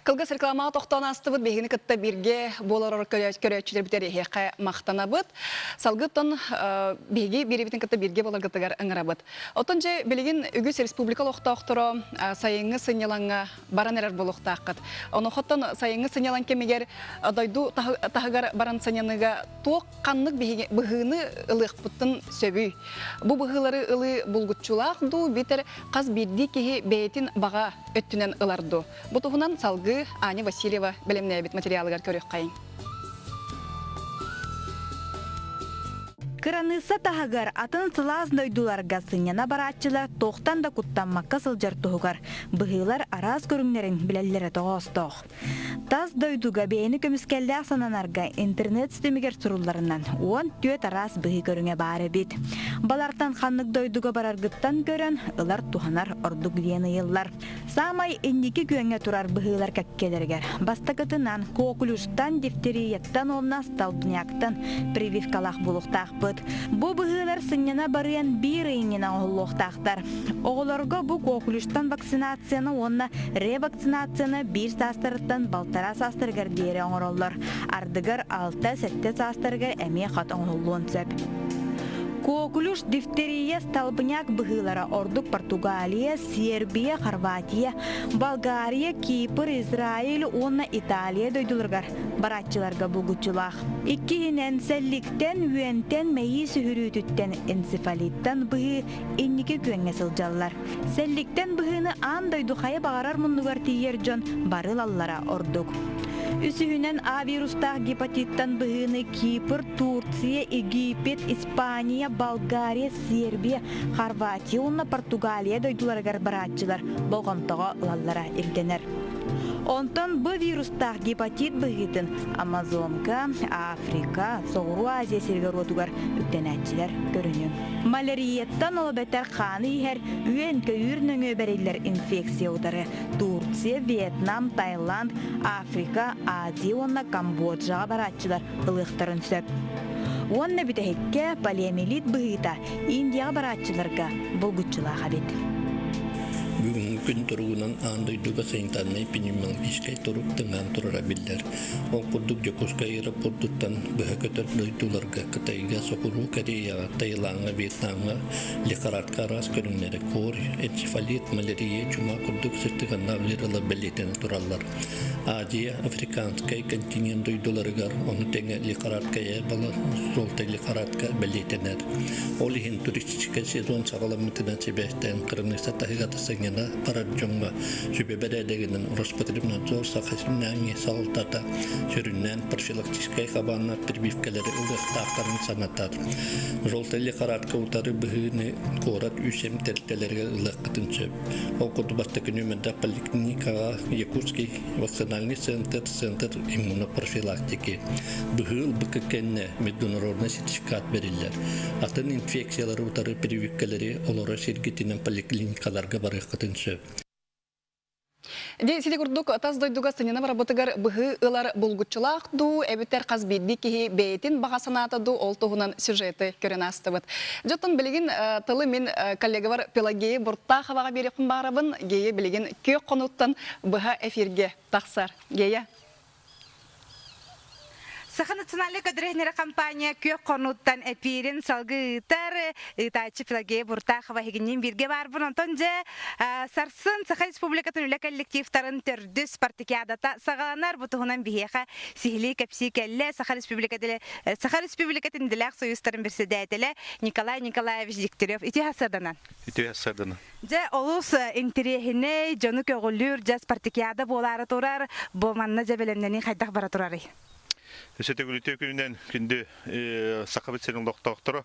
Кылгас рекламаҕа тохтоон аастыбыт биһигини кытта бииргэ буолар көрөөччүлэрбитигэр эһиэхэ махтанабыт. Салгыттан биһиги биирибитин кытта бииргэ буоларгытыгар ыҥырабыт. Оттон дьэ билигин үгүс республика олохтоохторо сайыҥҥы сынньалаҥҥа баран эрэр буолуохтааххыт. Онуохаттан сайыҥҥы сынньалаҥ кэмигэр дойду таһыгар баран сынньаныыга туох ханнык быһыыны ылыахпытын сөбүй? Бу быһыылары ылыы булгуччулаах дуу, биитэр хас биирдии киһи бэйэтин баҕа өттүнэн ылар дуу? Бу туһунан салгыы Аня Васильева бэлэмнээбит материалыгар көрүөххэйиҥ. Кыраныысса таһыгар атын сылаас дойдуларга сынньана барааччылар туохтан да куттаммакка сылдьар туһугар быһыылар араас көрүҥнэрин билэллэрэ тоҕоостоох. Тас дойдуга бэйэни көмүскэллээх сананарга интернет ситимигэр сурулларынан 14 араас быһыы көрүҥэ баар эбит. Балартан ханнык дойдуга бараргыттан көрөн ылар туһанар ордук диэн ыйыллар. Саамай инники күөҥҥэ турар быһыылар кэккэлэригэр бастакытынан коклюштан, дифтерияттан уонна столбняктан прививкалаах буолуохтаахпыт. Бу быһыылар сынньана барыан биир ый иннинэ оҥоһуллуохтаахтар. Оҕолорго бу коклюштан вакцинацияны уонна ревакцинацияны биир саастарыттан балтараа саастарыгар диэри оҥороллор. Ардыгар 6-7 саастарыгар эмиэ хат оҥоһуллуон сөп. Коклюш, дифтерия, столбняк быһыылара ордук Португалия, Сербия, Хорватия, Болгария, Кипр, Израиль уонна Италия дойдуларыгар барааччыларга булгуччулаах. Иккиһинэн, сэлликтэн, үөнтэн, мэйии сүһүрүүтүттэн, энцефалиттан быһыы инники күөҥҥэ сылдьаллар. Сэлликтэн быһыыны аан дойду хайа баҕарар муннугар тиийэр дьон бары ылаллара ордук. Үсүһүнэн А вирустаах гепатиттан быһыыны Кипр, Турция, Египет, Испания, Болгария, Сербия, Хорватия уонна Португалия дойдуларыгар барааччылар болҕомтоҕо ылаллара ирдэнэр. Онтон бу вирустаах гепатит быһыытын Амазонка, Африка, Соҕуруу Азия сиригэр-уотугар үктэнээччилэр көрүнүҥ. Малярияттан ол эбэтэр хааны иһэр үөн-көйүүр нөҥүө бэриллэр инфекция утары Турция, Вьетнам, Таиланд, Африка, Азия уонна Камбоджаҕа барааччылар ылыахтарын сөп. Уонна бүтэһиккэ полиомиелит быһыыта Индияҕа барааччыларга булгуччулаах эбит. Бүгүҥҥү күн туругунан аан дойдуга санитарнай пневмологическай турук тыҥаан турара биллэр. Ол курдук Дьокуускай аэропордуттан быһа көтөр дойдуларга Кытайга, Соҕуруу Кореяҕа, Таилаҥҥа, Вьетнамҥа лихорадка араас көрүҥнэрэ корь, энцефалит, малярия, чума курдук сыстыганнаах ыарыылар бэлиэтэнэ тураллар. Азия, африканскай континент дойдуларыгар ону тэҥэ лихорадка Эбола, желтая лихорадка бэлиэтэнэр. Ол иһин туристическай сезон саҕаламмытынан сибээстээн кыраныысса таһыгар сынньана барар дьоҥҥо сүбэ бэрээдэгинэн Роспотребнадзор Саха сиринээҥи салалтата сүрүннээн профилактическай хабааннаах прививкэлэри ылыахтаахтарын санатар. Желтая лихорадка утары быһыыны куорат үс эмтэртэлэригэр ылыаххытын сөп. Ол курдук бастакы нүөмэрдээх поликлиникаҕа Якутский вакцинальный центр, центр иммунопрофилактики быһыы ылбыкка кэннэ международный сертификат бэриллэр. Атын инфекциялары утары прививкэлэри олоро сиргитинэн поликлиникаларга барыаххытын сөп. Дии сити курдук тас дойдуга сынньана барабытыгар быһыы ылар булгуччулаах дуу, эбэтэр хас биирдии киһи бэйэтин баҕа санаата дуу, ол туһунан сюжеты көрөн аастыбыт. Дьоттон билигин тылы мин коллегабар Пелагея Буртаховаҕа биэриэхпин баарабын. Гея билигин күөх хонууттан быһа эфиргэ тахсар. Гея. Саха национальнай көдөрүһүнэрэ компания күөх хонууттан эпиирин салгыы ыытар. Ыытааччы Пелагея Буртахова эһигинниин бииргэ баарбын. Онтон дьэ сарсын Саха Республикатын үлэ коллективтарын төрдүс спартакиадата саҕаланар. Бу туһунан биһиэхэ сиһилии кэпсии кэллэ Саха Республикатын Саха Республикатын идэлээх союзтарын председателэ Николай Николаевич Дегтярев. Ити сарданан. Ити сарданан. Дьэ, олус интэриэһинэй, дьону көҕүлүүр, дьэ, спартакиада буолаары турар. Бу манна дьэ бэлэмнэнии хайдах бара турарый? Өссө төгүл күнүнэн күндү Сахабыт сирин олохтоохторо.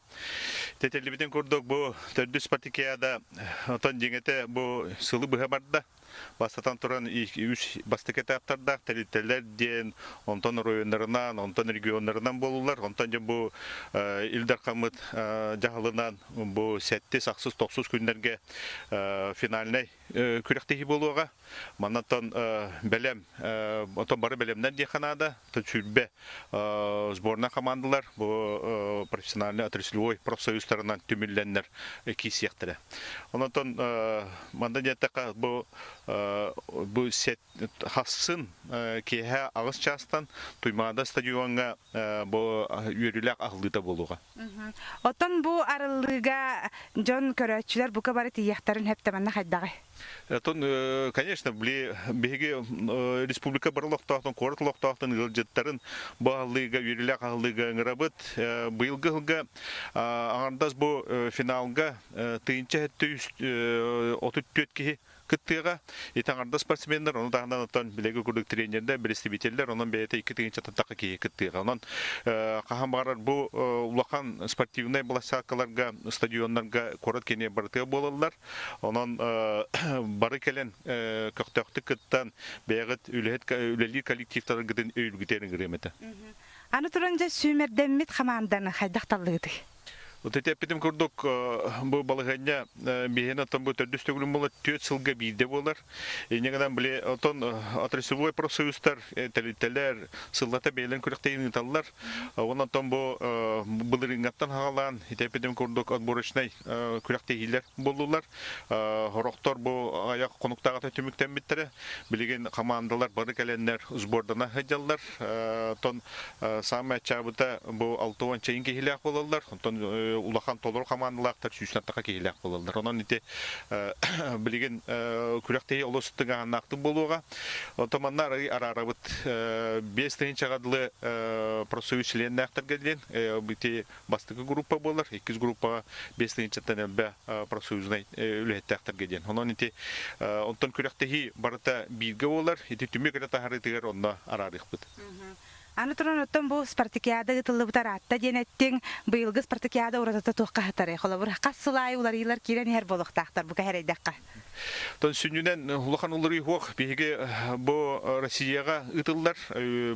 Тэтэллибитин курдук бу төрдүс спартакиада отон дьиҥэтэ бу сылы быһа барда. Бастатан туран үс бастакы этаптардаах тэрилтэлэр диэн онтон оройуоннарынан, онтон регионнарынан буолулар. Онтон дьэ бу Ил Дархаммыт дьаһалынан бу сэттис, ахсыс, тохсус күннэргэ финальнай күрэхтэһии буолуоҕа. Маннаттан бэлэм, отон бары бэлэмнэр диэххэ наада. 120 сборная командалар бу профессиональный отраслевой профсоюзтарынан түмүллэннэр киирсиэхтэрэ. Онон манна диэтэххэ бу Бу хассын киэһэ аҕыс чаастан Туймаада стадиоҥҥа бу үөрүүлээх аһыллыыта буолуоҕа. Оттон бу арыллыыга дьон көрөөччүлэр бука бары тиийиэхтэрин сөп манна хайдаҕый? Оттон, конечно, биһиги республика бары олохтоохтон, куорат олохтоохтон ыалдьыттарын бу аһыллыыга, үөрүүлээх аһыллыыга ыҥырабыт. Быйылгы сылга аҥардас бу финалга тыынча 734 киһи кыттыаҕа. Ити аҥардас спортсменнар, ону таһынан оттон билэги курдук тренердэр, представителлэр, онон бэйэтэ 2 тыһыынчаттан тахха киһи кыттыаҕа. Онон хаһан баҕарар бу улахан спортивнай былассааккаларга, стадионнарга куорат киэнэ барытыа буолаллар. Онон бары кэлэн көхтөөхтүк кыттан, бэйэҕит үлэһит үлэлиир коллективтаргытын өйүлгүтэн ыҥырыам этэ. Аны туран дьэ сүүмэрдэммит хамаанданы хайдах таллыгытый? Вот ити эппитим курдук, бу балаһыанньа биһиэнэ оттон бу төрдүс төгүлүн буолар, түөрт сылга биирдэ буолар. Инньэ гынан били оттон отраслевой профсоюзтар, тэрилтэлэр сыллата бэйэлэрин күрэхтэһиини ыыталлар. Онон оттон бу былырыыҥҥаттан хаҕалаан ити эппитим курдук отборочнай күрэхтэһиилэр буоллулар. Сорохтор бу айах хонуктааҕыта түмүктэммиттэрэ. Билигин хамаандалар бары кэлэннэр сбордана сылдьаллар. Оттон саамай аччаабыта бу 60 чайын киһилээх буолаллар. Онтон улахан толору хамаандалаахтар сүүстэн таха киһилээх буолаллар. Онон ити билигин күрэхтэһии олус тыҥааһыннаахтык буолуоҕа. Онтон манна араарабыт 5 тыһыынчаҕа дылы профсоюз чилиэннээхтэргэ диэн ити бастакы группа буолар, иккис группаҕа 5 тыһыынчаттан элбэх профсоюзнай үлэһиттээхтэргэ диэн. Онон ити онтон күрэхтэһии барыта бииргэ буолар, ити түмүк эрэ таһаарыытыгар онно араарыахпыт. Аны туран оттон бу спартакиада ыытыллыбыта ыраатта диэн эттиҥ. Быйылгы спартакиада уратыта туохха сытарый? Холобур, хас сыл аайы уларыйыылар киирэн иһэр буолуохтаахтар бука эрэйдэххэ. Тон сүнньүнэн улахан уларыйыы суох. Биһиги бу Россияҕа ыытыллар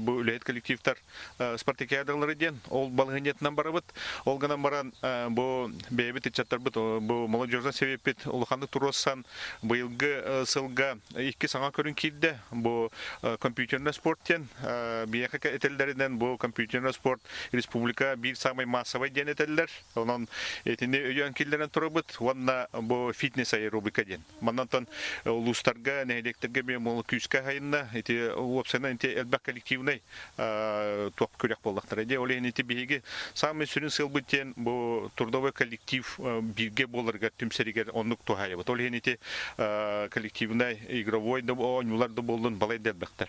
бу үлэһит коллективтар спартакиадалары диэн ол балаһыанньатынан барабыт. Ол гынан баран бу бэйэбит ыччаттарбыт бу молодежный совеппит улаханнык туруорсан быйылгы сылга икки саҥа көрүҥ киирдэ. Бу компьютерный спорт диэн биһиэхэ этэллэринэн бу компьютерный спорт республика биир самый массовый диэн этэллэр. Онон итини өйөөн киллэрэн турабыт уонна бу фитнес аэробика диэн. Маннантан улуустарга, нэһилиэктэргэ эмиэ күүскэ аһайынна. Ити уопсайынан ити элбэх коллективнай туох күрэх буоллахтара. Дьэ, ол иһин ити биһиги саамай сүрүн сыалбыт диэн бу трудовой коллектив бииргэ буоларыгар, түмсэригэр оннук туһаайабыт. Ол иһин ити коллективнай игровой да оонньуулар да буоллун балай да элбэхтэр.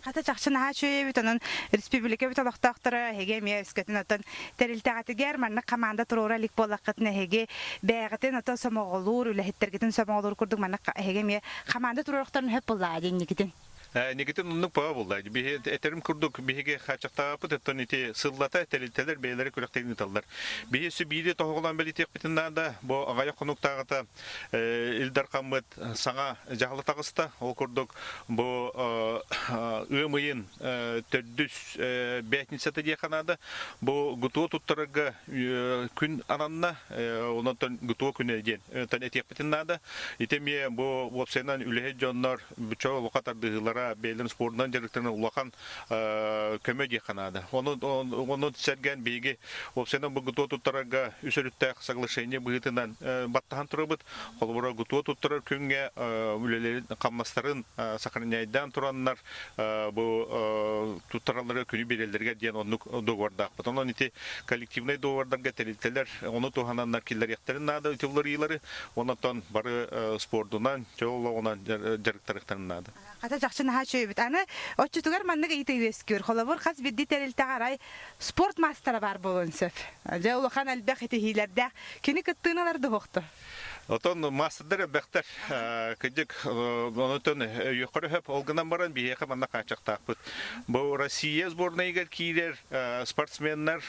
Хата чахчы наһаа үчүгэй эбит, онон республикабыт олохтоохторо эһиги эмиэ өскөтүн оттон тэрилтэҕитигэр маннык хамаанда туруора илик буоллаххытына эһиги бэйэҕитин ото сомоҕолуур, үлэһиттэргитин сомоҕолуур курдук маннык эһиги эмиэ хамаанда туруорохторун сөп буоллаҕа дии инникитин. Инникитин оннук баҕа буолла. Биһи этерим курдук биһиги хааччахтаабыппыт оттон ити сыллата тэрилтэлэр бэйэлэрэ күрэхтэһиини ыыталлар. Биһи өссө биири тоһоҕолоон бэлиэтиэхпитин наада. Бу аҕыйах хонуктааҕыта Ил Дархаммыт саҥа дьаһала таҕыста. Ол курдук бу ыам ыйын төрдүс бээтинсэтэ диэххэ наада. Бу ГТО туттарарга күн ананна. Онон ГТО күнэ диэн этиэхпитин наада. Ити эмиэ бу уопсайынан үлэһит дьоннор чо улахан тардыһыылара бэйэлэрин спордунан дьарыктанан улахан көмө диэххэ наада. Ону ону сэргээн биһиги уопсайынан бу ГТО туттарарга үс өрүттээх соглашение быһыытынан баттаһан турабыт. Холобура ГТО туттарар күҥҥэ үлэлэрин хамнастарын сохраняйдаан тураннар бу туттаралларга күнү биэрэллэригэр диэн оннук договордаахпыт. Онон ити коллективнай договордарга тэрилтэлэр ону туһананнар киллэриэхтэрин наада ити уларыйыылары. Онон бары спордунан, чөл олоҕунан дьарыктарыахтарын наада. Хата чахчы наһаа үчүгэй эбит. Аны оччотугар маннык ыйытыы үөскүүр. Холобур, хас биирдии тэрилтэҕэ арай спорт маастара баар буолуон сөп. Дьэ, улахан элбэх итиһиилэрдээх. Кини кыттыыны ылар дуһуохту? Отон маастардар элбэхтэр. Кырдьык, онотон өйүөххэ сөп. Ол гынан баран биһиэхэ манна хааччахтаахпыт. Бу Россия сборнайыгар киирэр спортсменнар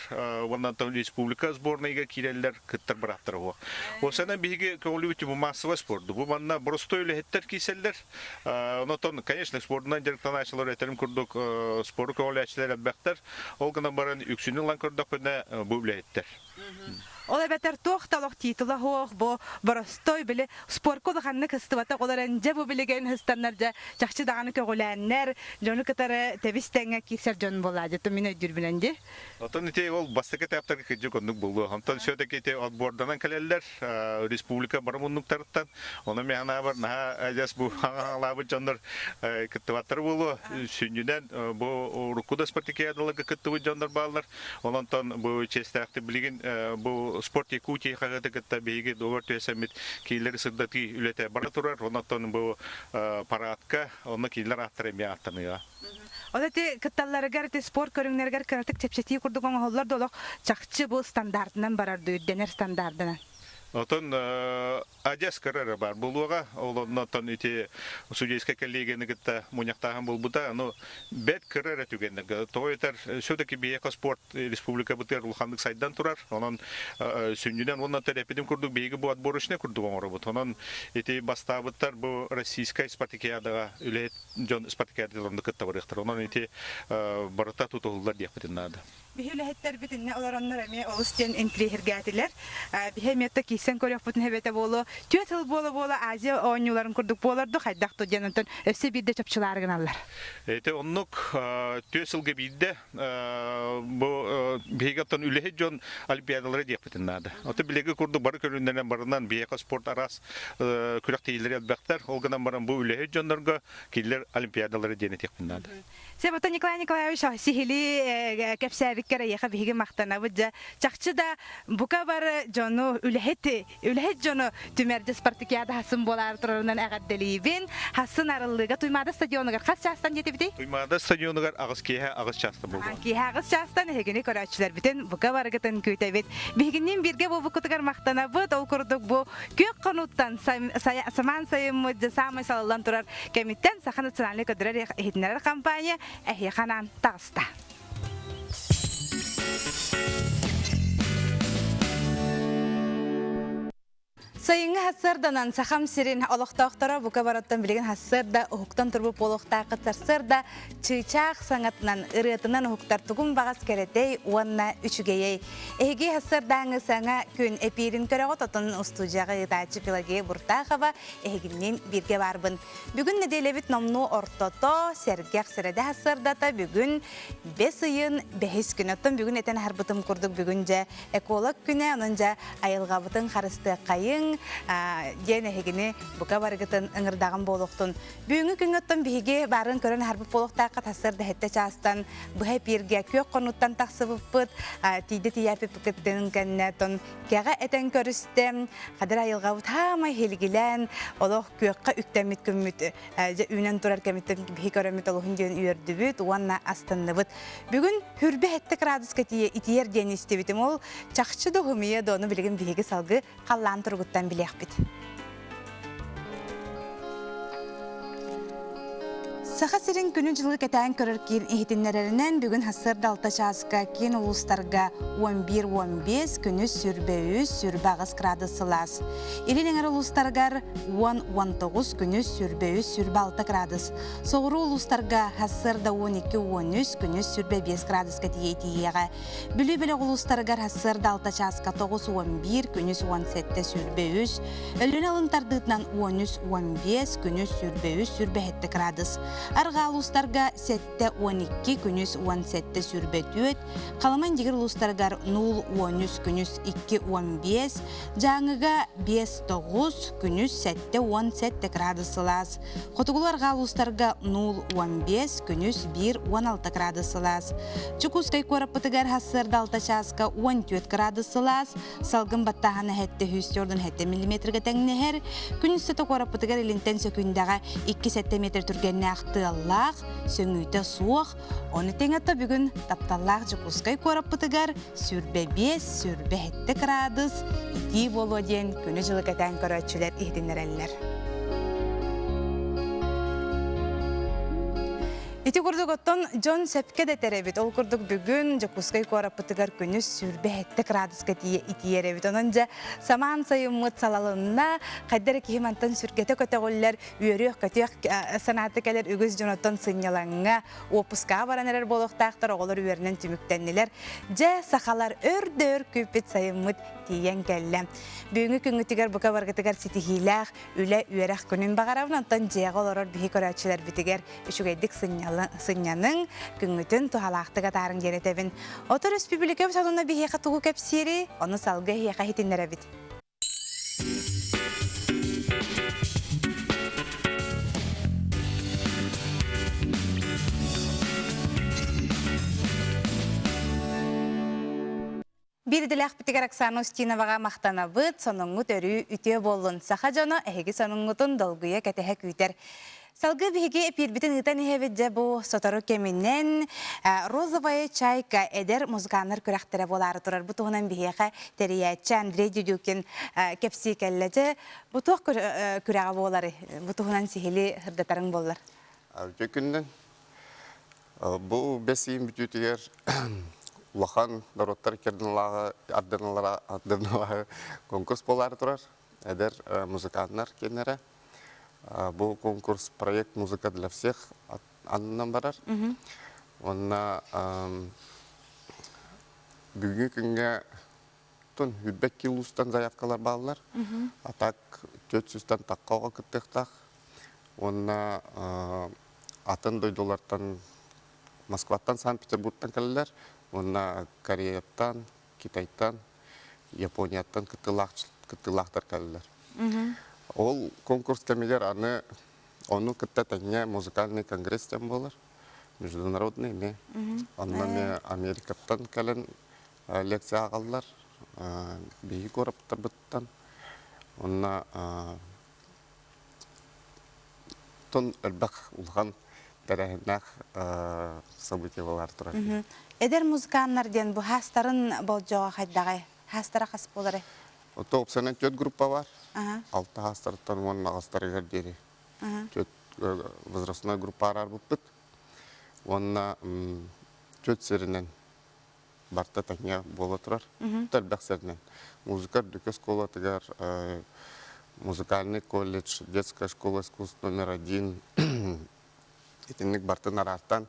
уонна республика сборнайыгар киирэллэр кыттар бырааптара суох. Осана биһиги көҕүлүүбүт бу массовай спорду. Бу манна боростуой үлэһиттэр киирсэллэр. Онотон, конечно, спордунан дьарыктанааччылар этэрим курдук спорду көҕүлээччилэр элбэхтэр. Ол гынан баран үксүнү ылан көрдөхпүнэ бу үлэһиттэр. Ол эбэтэр туох да олох титула суох бу боростой били спорка улаханнык ыстыбатах ол эрэн дьэ бу билигин ыстаннар дьэ чахчы даҕаны көҕүлээннэр дьону кытары тэбис тэҥҥэ киирсэр дьон буолаа дьэ мин өйдүүрбүнэн дии. Оттон ити ол бастакы этаптарга кырдьык оннук буолуо. Онтон все-таки ити отборданан кэлэллэр республика бары муннуктарыттан. Ону мен анаабар наһаа адьас бу хаҥалаабыт дьоннор кыттыбаттар буолуо. Сүнньүнэн бу урукку да спартакиадаларга кыттыбыт дьоннор бааллар. Онтон бу чиэстээхтик билигин бу Спорт Якутии хаһыаты кытта биһиги дуогар түһэсэммит киилэри сырдатыы үлэтэ бара турар. Онтон бу парадка онно киилэр ааттара эмиэ ааттаныаҕа. Ол ити кытталларыгар ити спорт көрүҥнэригэр кыратык чэпчэтии курдук оҥоһуллар да олох чахчы бу стандартынан барар дуу, ирдэнэр стандартынан. Отон адьас кыра эрэ баар буолуоҕа. Ол оннотон ити судейскай коллегияны кытта мунньахтааһын буолбута. Ну, бэрт кыра эрэ түгэннэргэ. Тоҕо этэр, все-таки биһиэхэ спорт республикабытыгар улаханнык сайдан турар. Онон сүнньүнэн уонна эппитим курдук биһиги бу отборочнай курдук оҥоробут. Онон ити бастаабыттар бу российскай спартакиадаҕа үлэһит дьон спартакиадаларында кытта барыахтара. Онон ити барыта тутуһуллар диэхпитин наада. Биһи үлэһиттэрбит иннэ олороннор эмиэ олус диэн интириэһиргээтилэр. Биһи эмиэ то киирсэн көрүөхпүтүн эбэтэ буолуо. Түөрт сыл буола-буола Азия оонньууларын курдук буолар ду хайдах ту диэн онтон өссө биирдэ чопчулаары гыналлар. Ити оннук түөрт сылга биирдэ бу биһиги оттон үлэһит дьон олимпиадалара диэхпитин наада. Ото билиги курдук бары көрүннэринэн барынан биһиэхэ спорт араас күрэхтэһиилэри элбэхтэр. Ол гынан баран бу үлэһит дьоннорго кинилэр олимпиадалары диэн этиэхпин наада. Себото Николай Николаевич сиһилии кэпсээбиккэр эйиэхэ биһиги махтанабыт дьэ чахчы да бука бары дьону үлэһит үлэһит дьону түмэр дьэ спартакиада хасын буолаары турарынан эҕэрдэлиибин хасын арыллыыга Туймаада стадионугар хас чаастан диэтибитий Туймаада стадионугар аҕыс киэһэ аҕыс чаастан буолуо. Киэһэ аҕыс чаастан эһигини көрөөччүлэрбитин бука барыгытын күүтэбит. Биһигинниин бииргэ буолбуккутугар махтанабыт. Ол курдук бу күөх хонууттан самаан сайыммыт дьэ саамай салаллан турар кэмиттэн Саха национальнай көрдөрөр иһитиннэрэр компания эһиэхэ анаан таҕыста. Сайыҥҥы сарсыарданан Сахам сирин олохтоохторо бука барыттан билигин сарсыарда уһуктан турбут буолуохтааххыт сарсыарда чыычаах саҥатынан ырыатынан уһуктар тугум баҕас кэрэтэй уонна үчүгэйэй. Эһиги сарсыардааҥы саҥа күн эпиирин көрөҕүт отон устуудьуйаҕа ыытааччы Пелагея Буртахова эһигинниин бииргэ баарбын. Бүгүн нэдиэлэбит номнуо ортото, сэргэх сэрэдэ сарсыардата бүгүн бэс ыйын бэһис күнэ. Оттон бүгүн этэн аһарбытым курдук бүгүн дьэ эколог күнэ, онон дьэ айылҕабытын харыстыаххайыҥ диэн эһигини бука барыгытын ыҥырдаҕым буолуохтун. Бүгүҥҥү күҥҥэ оттон биһиги баарын көрөн аһарбыт буолуохтаахха сарсыарда сэттэ чаастан быһа эпииргэ күөх хонууттан тахсыбыппыт, тиийдэ тиийээппиппитин кэннэ оттон кэҕэ этэн көрүстэ, хадыр айылҕабыт хаамай хилгилээн олох күөххэ үктэммит күммүт дьэ үүнэн турар кэмиттэн биһи көрөммүт олуһун диэн үөрдүбүт уонна астынныбыт. Бүгүн хүрбэ сэттэ градуска тиийэ итийэр диэн истибитим. Ол чахчы да уһумуйа да ону билигин биһиги салгыы халлаан туругуттан билиэхпит. Саха сирин күнү-дьылы кэтээн көрөр киин иһитиннэрэринэн бүгүн сарсыарда 6 чааска киин улуустарга 11-15, күнүс 23, 28 градус сылаас. Илин эҥэр улуустарыгар 10-19, күнүс 23, 26 градус. Соҕуруу улуустарга сарсыарда 12-13, күнүс 25 градуска тиийэ тиийиэҕэ. Бүлүү бөлөх улуустарыгар сарсыарда 6 чааска 9-11, күнүс 17, 23, Өлүөнэ алын тардыытынан 13-15, күнүс 23-27 градус. Арҕаа улуустарга 7-12, күнүс 17-24, Халыма Индигир улуустарыгар 0-13, күнүс 2-15, Дьааҥыга 5-9, күнүс 7-17 градус сылаас. Хотугулуу арҕаа улуустарга 0-15, күнүс 1-16 градус сылаас. Дьокуускай куораппытыгар сарсыарда 6 чааска 14 градус сылаас, Салгын баттааһына сэттэ сүүс сэттэ миллиметргэ тэҥнэһэр. Күн устата куораппытыгар илинтэн сөкүүндэҕэ 2-7 метр түргэннээх тыаллаах, сөҥүүтэ суох. Ону тэҥэ то бүгүн тапталлаах Дьокуускай куораппытыгар 25, 27 кыраадыс итии буолуо диэн күнү-дьылы кэтээн көрөөччүлэр иһитиннэрэллэр. Ити курдук оттон дьон сөпкө да этэр эбит. Ол курдук бүгүн Дьокуускай куораппытыгар күнүс 27 градуска тиийэ итийэр эбит. Онон дьэ самаан сайыммыт салалынна, хайда эрэ киһи мантан сүргэтэ көтөҕүллэр, үөрүөх-көтүөх санаата кэлэр үгүс дьон оттон сынньалаҥҥа, уоппускаҕа баран эрэр буолуохтаахтар, оҕолор үөрэнэн түмүктэннилэр. Дьэ, сахалар өр да өр күүппүт сайыммыт тиийэн кэллэ. Бүгүҥҥү күҥҥүтүгэр бука баргытыгар ситиһиилээх үлэ, үөрэх күнүн баҕарабын. Онтон дьиэҕэ олорор биһи көрөөччүлэрбитигэр үчүгэйдик сынньаныҥ, күҥҥүтүн туһалаахтык атаарыҥ диэн этэбин. Оту өрөспүүбүлүкэбит сонуна биһиэхэ тугу кэпсиирий, ону салгыы эһиэхэ иһитиннэрэбит. Биир идэлээхпитигэр Оксана Устиноваҕа махтанабыт, сонуҥҥут өрүү үтүө буоллун. Саха дьоно эһиги сонуҥҥутун долгуйа кэтэһэ күүтэр. Салгыы биһиги эпиирбитин ыытан иһэбит дьэ бу сотору кэминэн «Розовая чайка» эдэр музыканнар күрэхтэрэ буолаары турар. Бу туһунан биһиэхэ тэрийээччи Андрей Дедюкин кэпсии кэллэ. Дьэ, бу туох күрэҕэ буоларый? Бу туһунан сиһилии сырдатарыҥ буоллар. Үтүө күнүнэн. Бу бэс ыйын бүтүүтүгэр улахан норуоттар ардыналааҕы конкурс буолаары турар. Эдэр музыканнар киэннэрэ. Бу конкурс проект «Музыка для всех» аннынан барар. Уонна бүгүҥҥү күҥҥэ тон 102 улуустан заявкалар бааллар. А так 400-тан тахха оҕо кыттыахтаах. Уонна атын дойдулартан Москваттан, Санкт-Петербургтан кэлэллэр уонна Кореяттан, Китайтан, Японияттан кыттыылаахтар кэлэллэр. Ол конкурс кэмигэр аны ону кытта тэҥҥэ музыкальный конгресс диэн буолар, международный эмиэ. Онно эмиэ Америкаттан кэлэн лекция ааҕаллар, биһиги куораттарбыттан. Онно Тон элбэх улахан тэрээһиннээх событиелар турар. Эдэр музыканнар диэн бу хаастарын болдьоҕо хайдаҕай? Хаастара хас буоларый? Ото уопсайынан түөрт группа бар. Алта хаастарыттан уонна аҕыстарыгар диэри түөрт возрастной группа араарбыппыт. Уонна түөрт сиринэн барыта тэҥҥэ буола турар. Элбэх сиринэн. Музыка үрдүкү оскуолатыгар музыкальный колледж, детская школа искусств номер один итинник бартын араартан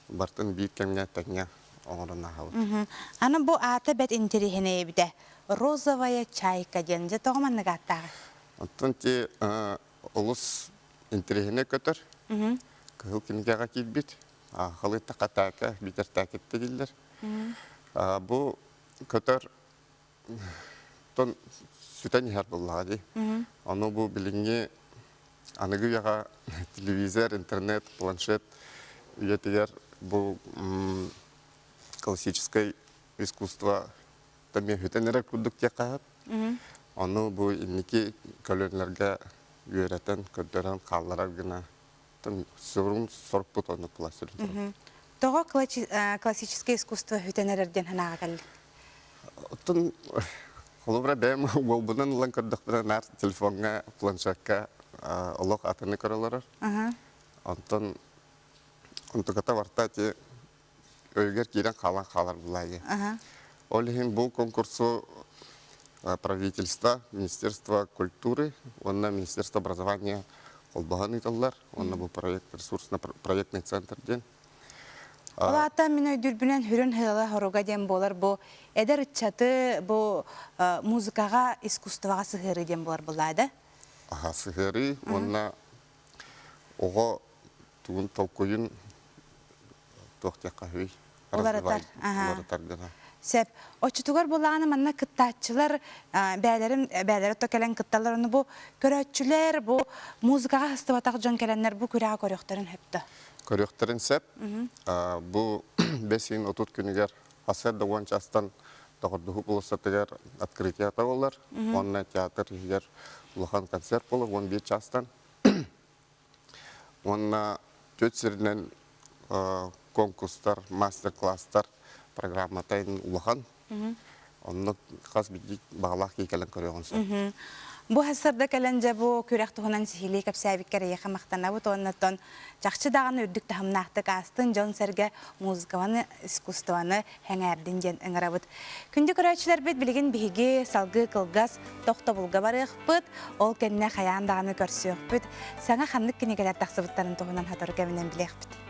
бартын биир кэмҥэ тэҥҥэ оҥорон ааһабыт. Аны бу аата бэт интэриэһинэй эбитэ. Розовая чайка диэн. Дьэ тоҕо маннык ааттааҕый? Оттон ти олус интэриэһинэй көтөр. Кыһыл кинигэҕэ киирбит. Халыйта таака, биитэр таакетта дииллэр. Бу көтөр тон сүтэн иһэр буоллаҕа дии. Ону бу билиҥҥи аныгы үйэҕэ телевизор, интернет, планшет үйэтигэр бу классическай искусство эмиэ сүтэн эрэр курдук диэххэ сөп. Ону бу инники көлүөнэлэргэ үөрэтэн, көрдөрөн хаалларар гына Сурун сорпут оннук пластырын. Тоҕо классическое искусство бүтэн эрэр диэн санааҕа кэллиҥ? Оттон холобура бэйэм уолбунан ылан көрдөхпүнэ наар телефоҥҥа, планшекка олох атыны көрө олорор. Онтон онтуката барта ити өйүгэр киирэн хаалан хаалар булаайы. Ол иһин бу конкурсу правительство, Министерство культуры уонна Министерство образования холбоһон ыыталлар. Уонна бу проект ресурсно-проектный центр диэн. Ол аата мин өйдүүрбүнэн хүрүн сыала хоруга диэн буолар бу эдэр ыччаты бу музыкаҕа, искусствоҕа сыһыарыы диэн буолар булаада. Аха, сыһыарыы уонна оҕо тугун толкуйун туох диэххэ үһүй уларытар уларытар гына Сөп. Оччотугар булааны манна кыттааччылар бээлэрин бээлэрэ то кэлэн кытталлар ону бу көрөөччүлэр бу музыкаҕа сыстыбатах дьон кэлэннэр бу күрэҕи көрүөхтэрин сөптө. Көрүөхтэрин сөп. Бу бэс ыйын 30 күнүгэр сарсыарда уон чаастан Доҕордоһуу болуоссатыгар открытиета буолар. Уонна театр иһигэр улахан концерт буолар 11 чаастан. Уонна түөрт сиринэн конкурстар, мастер-класстар программата улахан. Онно хас биирдии баҕалаах киһи кэлэн көрүөҕүн сөп. Бу сарда кэлэн дьэ бу күрэх туһунан сиһилии кэпсээбиккэр эйиэхэ махтанабыт уонна оттон чахчы даҕаны үрдүк таһымнаахтык аастын дьон-сэргэ музыканы, искусствоны сэҥээрдин диэн ыҥырабыт. Күндү көрөөччүлэрбит билигин биһиги салгыы кылгас тохтобулга барыахпыт, ол кэннэ хайаан даҕаны көрсүөхпүт, саҥа ханнык кинигэлэр тахсыбыттарын туһунан сотору кэминэн билиэхпит.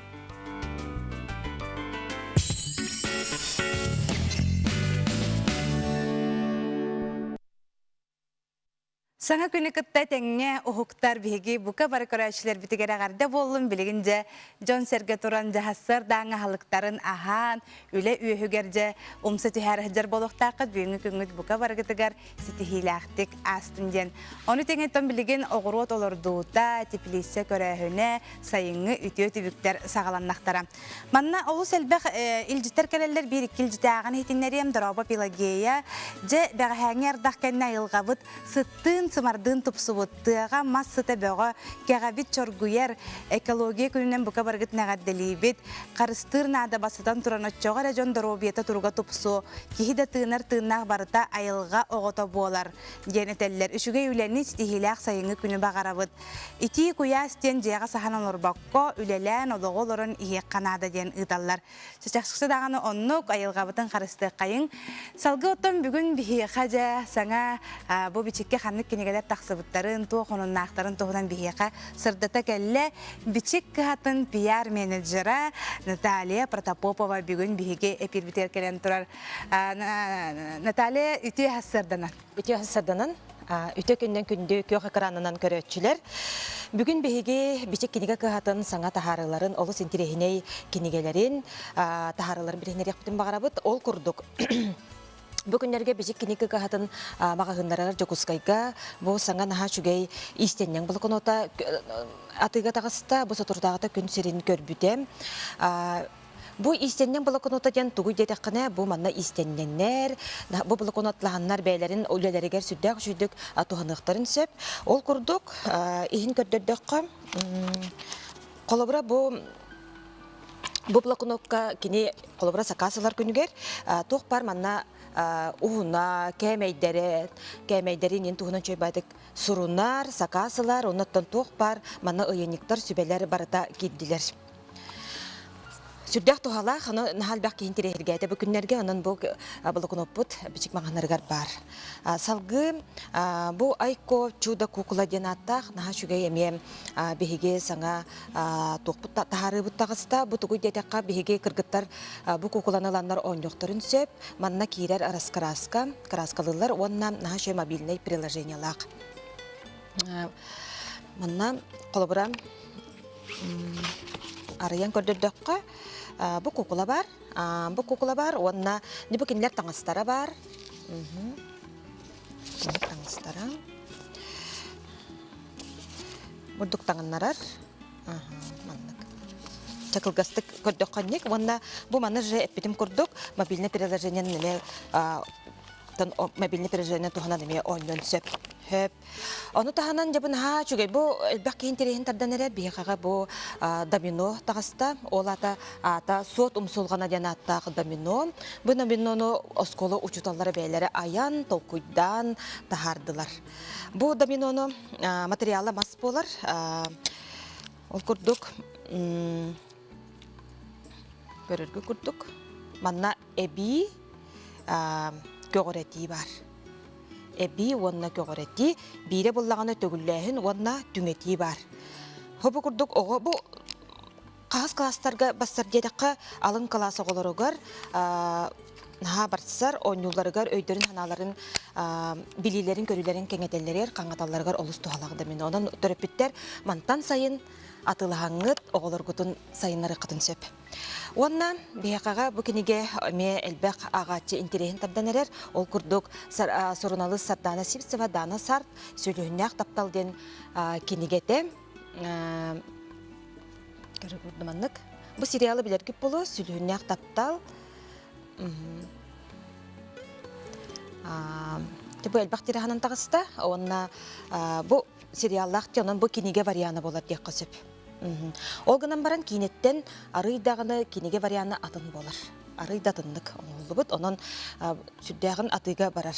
Саҥа күнү кытта тэҥҥэ уһуктар биһиги бука бары көрөөччүлэрбитигэр эҕэрдэ буоллун билигин дьэ дьон-сэргэ туран дьаһассыар дааҥ аһылыктарын аһаан үлэ үөһүгэр дьэ умса түһээр сылдьар буолуохтааххыт бүгүҥҥү күҥҥүт бука барыгытыгар ситиһиилээхтик аастын диэн. Ону тэҥэ билигин оҕуруот олордуута, теплица көрөөһүнэ, сайыҥҥы үтүө түбүктэр саҕаланнахтара. Манна олус элбэх илдьиттэр кэлэллэр, биир-икки илдьитээҕин иһитиннэриэм, Дорообо Пелагея. Дьэ, бэҕэһээҥҥи ардах кэннэ айылҕабыт сыттыын-сымардыын тупсубут, тыаҕа мас сыта бөҕө, кэҕэбит чоргуйар, экология күнүнэн бука барыгытын эҕэрдэлиибит. Харыстыыр наада басытан туран оччоҕо эрэ дьон доруобуйата туруга тупсуо, киһи да тыынар тыыннаах барыта айылҕа оҕото буолар диэн этэллэр. Үчүгэй үлэни, ситиһиилээх сайыҥҥы күнү баҕарабыт. Итии куйаас диэн дьиэҕэ саһан олорбокко, үлэлээн, олоҕу олорон иһиэххэ наада диэн ыыталлар. Чачахсыксы даҕаны оннук, айылҕабытын харыстыаххайыҥ. Салгыы оттон бүгүн биһиэхэ дьэ саҥа бу бичиккэ ханнык кинигэлэр тахсыбыттарын, туох онуннаахтарын туһунан биһиэхэ сырдата кэллэ. Бичик кыһатын пиар-менеджера Наталья Протопопова бүгүн биһиги эпиирбитигэр кэлэн турар. Наталья, үтүө сарсыарданан. Үтүө сарсыарданан. Үтүө күннэн күндү күөх экранынан көрөөччүлэр. Бүгүн биһиги Бичик кинигэ кыһатын саҥа таһаарыыларын, олус интириэһинэй кинигэлэрин таһаарыыларын билиһиннэриэхпитин баҕарабыт. Ол курдук, Бу күннэргэ Бичик кинигэ кыһатын маҕаһыыннарыгар Дьокуускайга бу саҥа наһаа үчүгэй иистэнньэҥ блокнота атыыга таҕыста. Бу соторутааҕыта күн сирин көрбүтэ. Бу иистэнньэҥ блокнота диэн тугуй диэтэххинэ, бу манна иистэнньэҥнэр, бу блокнотлаһаннар бэйэлэрин үлэлэригэр сүрдээх үчүгдүк туһаныахтарын сөп. Ол курдук, иһин көрдөрдөххө, холобура бу бу блокнокка кини холобура сакаас ылар күнүгэр туох баар манна уһуна, кээмэйдэрэ, кээмэйдэрин ин туһунан чөйбаатык сурунар, сакаас ылар, оннуттан туох баар манна ыйынньыктар, сүбэлэр барыта киирдилэр. Сүрдээх туһалаах, аны наһаа элбэх киһи интэриэһиргээтэ бу күннэргэ, онон бу блокноппут бичик маҕаһыыннарыгар баар. Салгыы бу Айко чудо кукла диэн ааттаах наһаа үчүгэй эмиэ биһиги саҥа туохпут таһаарыыбыт таҕыста. Бу тугуй диэтэххэ, биһиги кыргыттар бу куукуланы ыланнар оонньуохтарын сөп. Манна киирэр раскраска, краскалыыллар уонна наһаа үчүгэй мобильнай приложениелаах. Манна холобура арыйан көрдөрдөххө, бу куукула бар, бу куукула бар уонна бу кинилэр таҥастара бар. Таҥастара. Бурдук таҥыннарар. Маннык. Чакылгастык көрдөххөннүк уонна бу маны же эппитим курдук мобильный приложение эмиэ мобильный приложение туһанан эмиэ оонньуон сөп. Хөп. Ону таһынан дьэ бу наһаа үчүгэй бу элбэх киһи интэриэһин тардан эрэр биһиэхэҕэ бу домино таҕыста. Ол аата аата суот умсулҕана диэн ааттаах домино. Бу доминону оскуола учууталлара бэйэлэрэ айан, толкуйдаан таһаардылар. Бу доминону материала мас буолар. Ол курдук көрөргө курдук манна эбии көҕүрэтии баар. Эбии уонна көҕүрэтии, биирэ буллаҕына төгүллээһин уонна түҥэтии баар. Бу курдук оҕо бу хаһыс кылаастарга бассар диэтэххэ, алын кылаас оҕолоругар наһаа барсар, оонньууларыгар өйдөрүн-санааларын, билиилэрин-көрүүлэрин кэҥэтэллэригэр, хаҥаталларыгар олус туһалаах да мин. Онон төрөппүттэр мантан сайын атыылаһаҥҥыт, оҕолоргутун сайыннарыаххытын сөп. Уонна биһиэхэҕэ бу кинигэ эмиэ элбэх ааҕааччы интэриэһин тардан эрэр. Ол курдук суруналыыс Сардаана Сивцева Даана Сарт «Сүлүһүннээх таптал» диэн кинигэтэ маннык. Бу сериалы билэргит буолуо «Сүлүһүннээх таптал». Бу элбэх тираһынан таҕыста. Уонна бу сериаллаах онон бу кинигэ вариана буолар диэххэ сөп. Ол гынан баран киинэттэн арыый даҕаны кинигэ вариана атын буолар. арый да атыннык оҥоһуллубут. Онон сүрдээҕин атыыга барар.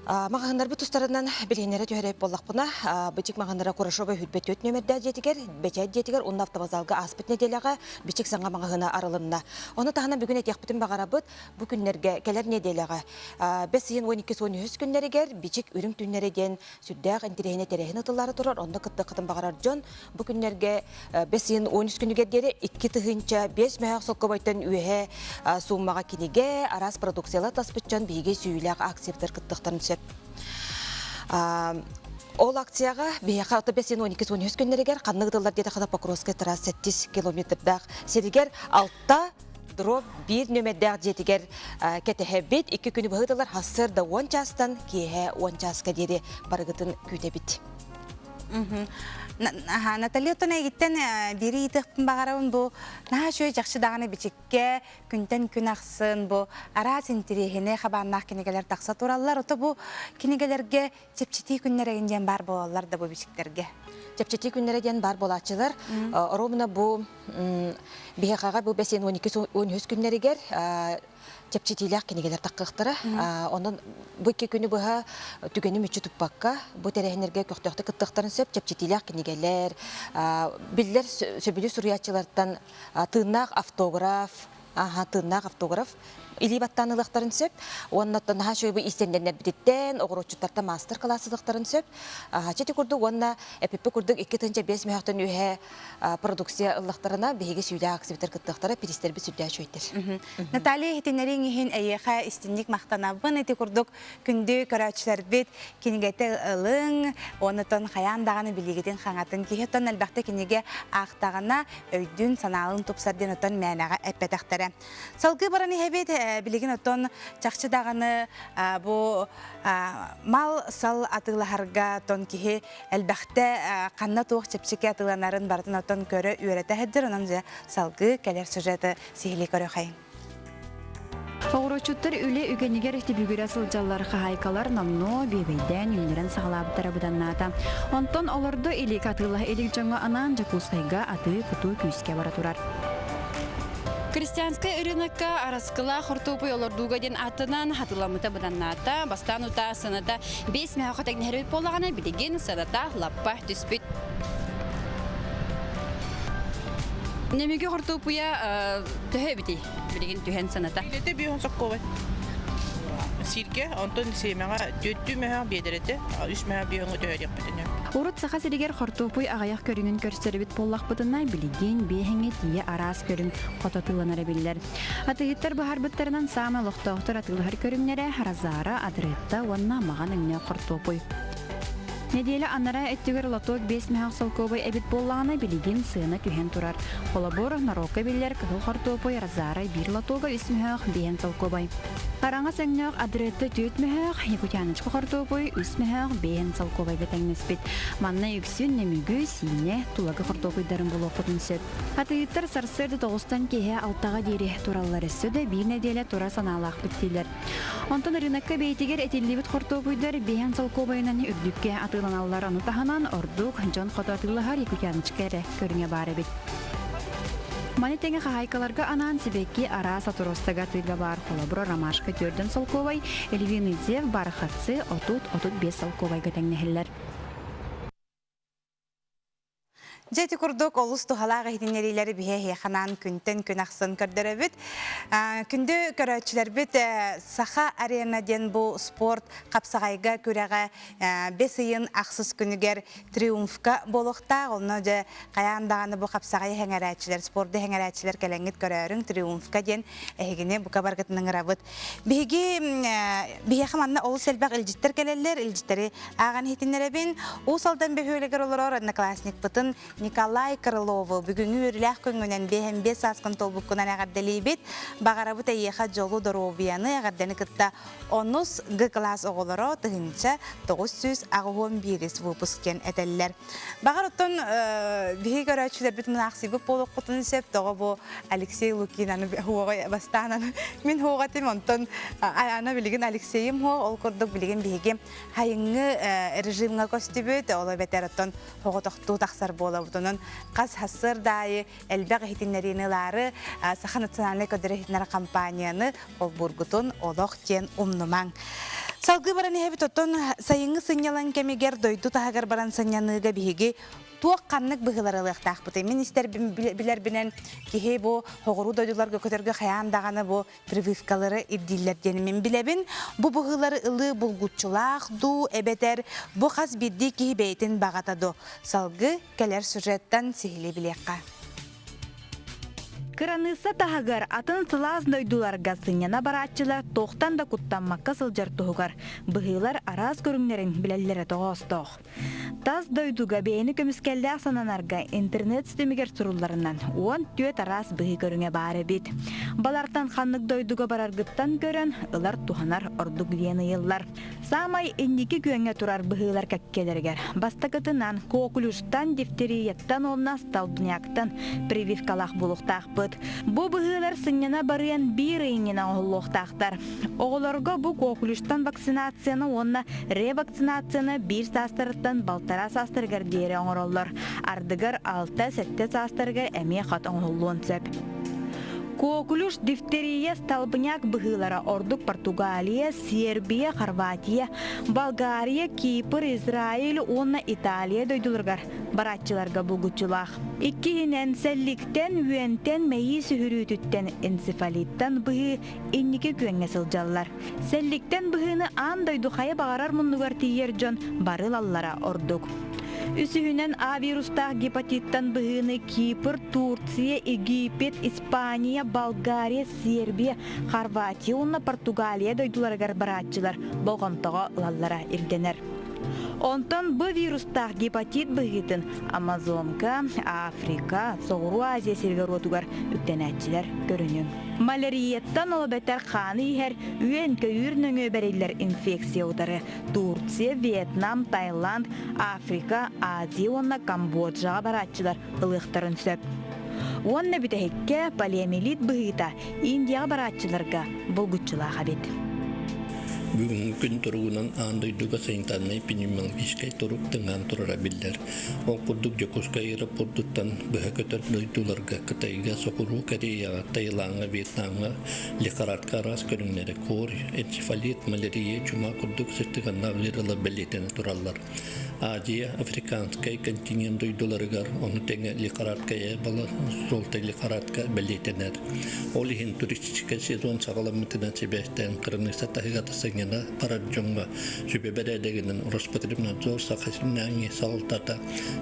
Маҕаһыыннарбыт тустарынан билиһиннэрэ түһэрээт буоллахпына, Бичик маҕаһыыннара Курашова 24 нүөмэрдээх дьиэтигэр, Бэчээт дьиэтигэр уонна автовокзалга ааспыт нэдиэлэҕэ Бичик саҥа маҕаһыына арылынна. Ону таһынан бүгүн этиэхпитин баҕарабыт, бу күннэргэ, кэлэр нэдиэлэҕэ бэс ыйын 12-13 күннэригэр Бичик үрүҥ түүннэрэ диэн сүрдээх интэриэһинэй тэрээһин ытыллаары турар. Онно кыттыаххытын баҕарар дьон бу күннэргэ бэс ыйын 13 күнүгэр диэри 2005 мөһөөх солкобойтон үөһэ сууммаҕа кинигэ, араас продукциялар таспыт дьон биһиги сүүйүүлээх акциябытыгар кыттыахтарын сөп. Ол акцияҕа биһиэхэ ото бэс ыйын 12-13 күннэригэр ханнык ытыллар диэтэххинэ Покровскай трасса 7 километрдаах сиригэр 6 дроп биир нүөмэрдээх дьиэтигэр кэтэһэбит. Икки күнү быһа ытыллар сарсыарда 10 чаастан киэһэ 10 чааска диэри барыгытын күүтэбит. Наталья оттон эйигиттэн биири ыйытыахпын баҕарабын бу наһаа үчүгэй чахчы даҕаны бичиккэ күнтэн күн ахсын бу араас интириэһинэй хабааннаах кинигэлэр тахса тураллар. Ото бу кинигэлэргэ чэпчэтии күннэрэ диэн баар буолаллар да бу бичиктэргэ? Чэпчэтии күннэрэ диэн баар буолааччылар. Оруобуна бу биһиэхэҕэ бу бэс 12-13 күннэригэр чэпчэтиилээх кинигэлэр таххыахтара. Онон бу икки күнү быһа түгэни мүччү туппакка бу тэрээһиннэргэ көхтөөхтүк кыттыахтарын сөп чэпчэтиилээх кинигэлэр, биллэр сөбүлүү суруйааччылартан тыыннаах автограф, аха тыыннаах автограф илии баттаан ылыахтарын сөп. Уонна оттон наһаа үчүгэй бу иистэннэрбититтэн, оҕуруотчуттартан маастар-кылаас ылыахтарын сөп. Чити курдук уонна эпиппи курдук 2,5 мөһөхтөн үөһэ продукция ыллахтарына биһиги сүүлээх акциябытыгар кыттыахтара, бириистэрбит сүрдээх үчүгэйдэр. Наталья иһитиннэрииҥ иһин эйиэхэ истинник махтанабын. Ити курдук күндү көрөөччүлэрбит кинигэтэ ылыҥ, онутон хайаан даҕаны билиигитин хаҥатын киһи оттон элбэхтэ кинигэ аахтаҕына өйдүүн санаалын тупсар диэн оттон мээнэҕэ эппэтэхтэрэ. Салгыы баран иһэбит, билигин оттон чахчы даҕаны бу мал-сал атыылаһарга оттон киһи элбэхтэ ханна туох чэпчэки атыыланарын барытын оттон көрө үөрэтэ сылдьар, онон дьэ салгыы кэлэр сюжеты сиһилии көрүөххэйиҥ. Оҕуруотчуттар үлэ үгэнигэр түбүгүрэ сылдьаллар хаһаайкалар номнуо биэбэйдээн үүннэрэн саҕалаабыттара быданнаата. Онтон олордо илик атыылаһа илик дьоҥҥо анаан Дьокуускайга атыы-кутуу күүскэ бара турар. Крестьянскай ырыынакка араскыла хортуопуй олордууга диэн ааттанан хатыламмыта быданнаата. Бастаан утаа сыаната 5 мөһөөхө тэҥнэһэрбит буоллаҕына, билигин сыаната лаппа түспүт. Нөмүгү хортуопуйа төһө эбитий? Билигин түһэн саната. Илэтэ биэһин соккуобай. Сиргэ, онтон сиэмэҕэ түөртүү мөһөөх биэдэрэтэ, үс мөһөөх биэһиҥҥэ түһэриэхпитин Урут Саха сиригэр хортуопуй аҕыйах көрүҥүн көрсөрүбүт буоллахпытына, билигин биэһиҥҥэ тиийэ араас көрүҥ хото атыыланара биллэр. Атыыһыттар быһаарбыттарынан саамай олохтоохтор атыылаһар көрүҥнэрэ Розара, Адретта уонна маҕан өҥнөөх хортуопуй. Нэдиэлэ анараа өттүгэр лоток 5 мөһөх солкуобай эбит буоллаҕына, билигин сыана түһэн турар. Холобур, норуокка биллэр кыһыл хортуопуй Розара биир лотога 3 мөһөх биэһэн солкуобай. Араҥас өҥнөөх Адретта 4 мөһөх, Якутяночка хортуопуй 3 мөһөх биэһэн солкуобайга тэҥнэспит. Манна үксүн Нөмүгү, Сиинэ, Тулагы хортуопуйдарын булуоххутун сөп. Атыыһыттар сарсыарда тоҕустан киэһэ алтаҕа диэри тураллар өссө да биир нэдиэлэ турар санаалаахпыт дииллэр. Онтон ырыынакка бэйэтигэр этиллибит хортуопуйдар биэһэн солкуобайынан үрдүккэ атыыланаллар. Ону таһынан ордук дьон хото атыылаһар якутяночка эрэ көрүҥэ баар эбит. Маны тэҥэ хаһаайкаларга анаан сибэкки араас отростага атыыга баар холобура ромашка төрдөн солкуобай, львиный зев, бархатцы 30-35 солкуобайга тэҥнэһэллэр. Дьэ ити курдук олус туһалаах иһитиннэриилэри биһи эһиэхэ анаан күнтэн күн ахсын көрдөрөбүт. Күндү көрөөччүлэрбит Саха арена диэн бу спорт хапсаҕайга күрэҕэ бэс ыйын ахсыс күнүгэр триумфка буолуохтаах. Онно дьэ хайаан даҕаны бу хапсаҕайы эһэҥэрээччилэр, спорду эһэҥэрээччилэр кэлэҥҥит көрөөрүҥ триумфка диэн эһигини бука баргытын ыҥырабыт. Биһиги биһиэхэ манна олус элбэх илдьиттэр кэлэллэр. Илдьиттэри ааҕан иһитиннэрэбин. Уус Алдан бөһүөлэгэр олорор одноклассникпытын Николай Крылову бүгүҥҥү үөрүүлээх күҥҥүнэн 55 сааскын туолбуккунан эҕэрдэлиибит. Баҕарабыт эйиэхэ дьолу, доруобуйаны, эҕэрдэни кытта онус Г кылаас оҕолоро 1981 выпуск диэн этэллэр. Баҕар оттон биһиги көрөөччүлэрбит мунаахсыйбыт буолуоххутун сөп, тоҕо бу Алексей Лукин аны хуоҕа бастаан аны мин хуоҕа этим, онтон аны билигин Алексейым хуо, ол курдук билигин биһиги хайыҥҥы режимҥа көстүбүт, ол эбэтэр оттон хоҕотохтуу тахсар буолабыт. олоробут. Онон хас сарсыарда аайы элбэх иһитиннэриини ылаары Саха национальнай көрдөрөр-иһитиннэрэр компанияны холбуургутун олох диэн умнумаҥ. Салгыы баран иһэбит оттон сайыҥҥы сынньалаҥ кэмигэр дойду таһыгар баран сынньаныыга биһиги туох ханнык быһыылары ылыахтаахпытый? Мин истэрбин билэрбинэн киһи бу соҕуруу дойдуларга көтөргө хайаан даҕаны бу прививкалары ирдииллэр диэн мин билэбин. Бу быһыылары ылыы булгуччулаах дуу эбэтэр бу хас биирдии киһи бэйэтин баҕата дуу? Салгыы кэлэр сюжеттан сиһилии билиэххэ. Кыраныысса таһыгар атын сылаас дойдуларга сынньана барааччылар туохтан да куттаммакка сылдьар туһугар быһыылар араас көрүҥнэрин билэллэрэ тоҕоостоох. Тас дойдуга бэйэни көмүскэллээх сананарга интернет ситимигэр сурулларынан 14 араас быһыы көрүҥэ баар эбит. Балартан ханнык дойдуга бараргыттан көрөн ылар туһанар ордук диэн ыйыллар. Саамай инники күөҥҥэ турар быһыылар кэккэлэригэр бастакытынан коклюштан, дифтерияттан уонна столбняктан прививкалаах буолуохтаахпыт. Бу быһыылар сынньана барыан биир ый иннинэ оҥоһуллуохтаахтар. Оҕолорго бу коклюштан вакцинацияны уонна ревакцинацияны биир саастарыттан балтараа саастарыгар диэри оҥороллор. Ардыгар 6-7 саастарыгар эмиэ хат оҥоһуллуон сөп. Коклюш, дифтерия, столбняк быһыылара ордук Португалия, Сербия, Хорватия, Болгария, Кипр, Израиль уонна Италия дойдуларыгар барааччыларга булгуччулаах. Иккиһинэн, сэлликтэн, үөнтэн, мэйии сүһүрүүтүттэн, энцефалиттан быһыы инники күөҥҥэ сылдьаллар. Сэлликтэн быһыыны аан дойду хайа баҕарар муннугар тиийэр дьон бары ылаллара ордук. Үсүһүнэн А вирустаах гепатиттан быһыыны Кипр, Турция, Египет, Испания, Болгария, Сербия, Хорватия уонна Португалия дойдуларыгар барааччылар болҕомтоҕо ылаллара ирдэнэр. Онтон бу вирустаах гепатит быһыытын Амазонка, Африка, Соҕуруу Азия сиригэр-уотугар үктэнээччилэр көрүнүҥ. Малярияттан ол эбэтэр хааны иһэр үөн-көйүүр нөҥүө бэриллэр инфекция утары Турция, Вьетнам, Таиланд, Африка, Азия уонна Камбоджаҕа барааччылар ылыахтарын сөп. Уонна бүтэһиккэ полиомиелит быһыыта Индияҕа барааччыларга булгуччулаах эбит. Бүгүҥҥү күн туругунан аан дойдуга санитарнай пневмологическай турук тыҥаан турара биллэр. Ол курдук Дьокуускай аэропордуттан быһа көтөр дойдуларга Кытайга, Соҕуруу Кореяҕа, Таилаҥҥа, Вьетнамҥа лихорадка араас көрүҥнэрэ куор, энцефалит, малярия, чума курдук сыстыганнаах ыарыылар бэлиэтэнэ тураллар. Азия, африканскай континент дойдуларыгар ону тэҥэ лихорадка Эбола, желтая лихорадка бэлиэтэнэр. Ол иһин туристическай сезон саҕаламмытынан сибээстээн кыраныысса таһыгар сынньана барар дьоҥҥо сүбэ бэрээдэгинэн Роспотребнадзор Саха сиринээҥи салалтата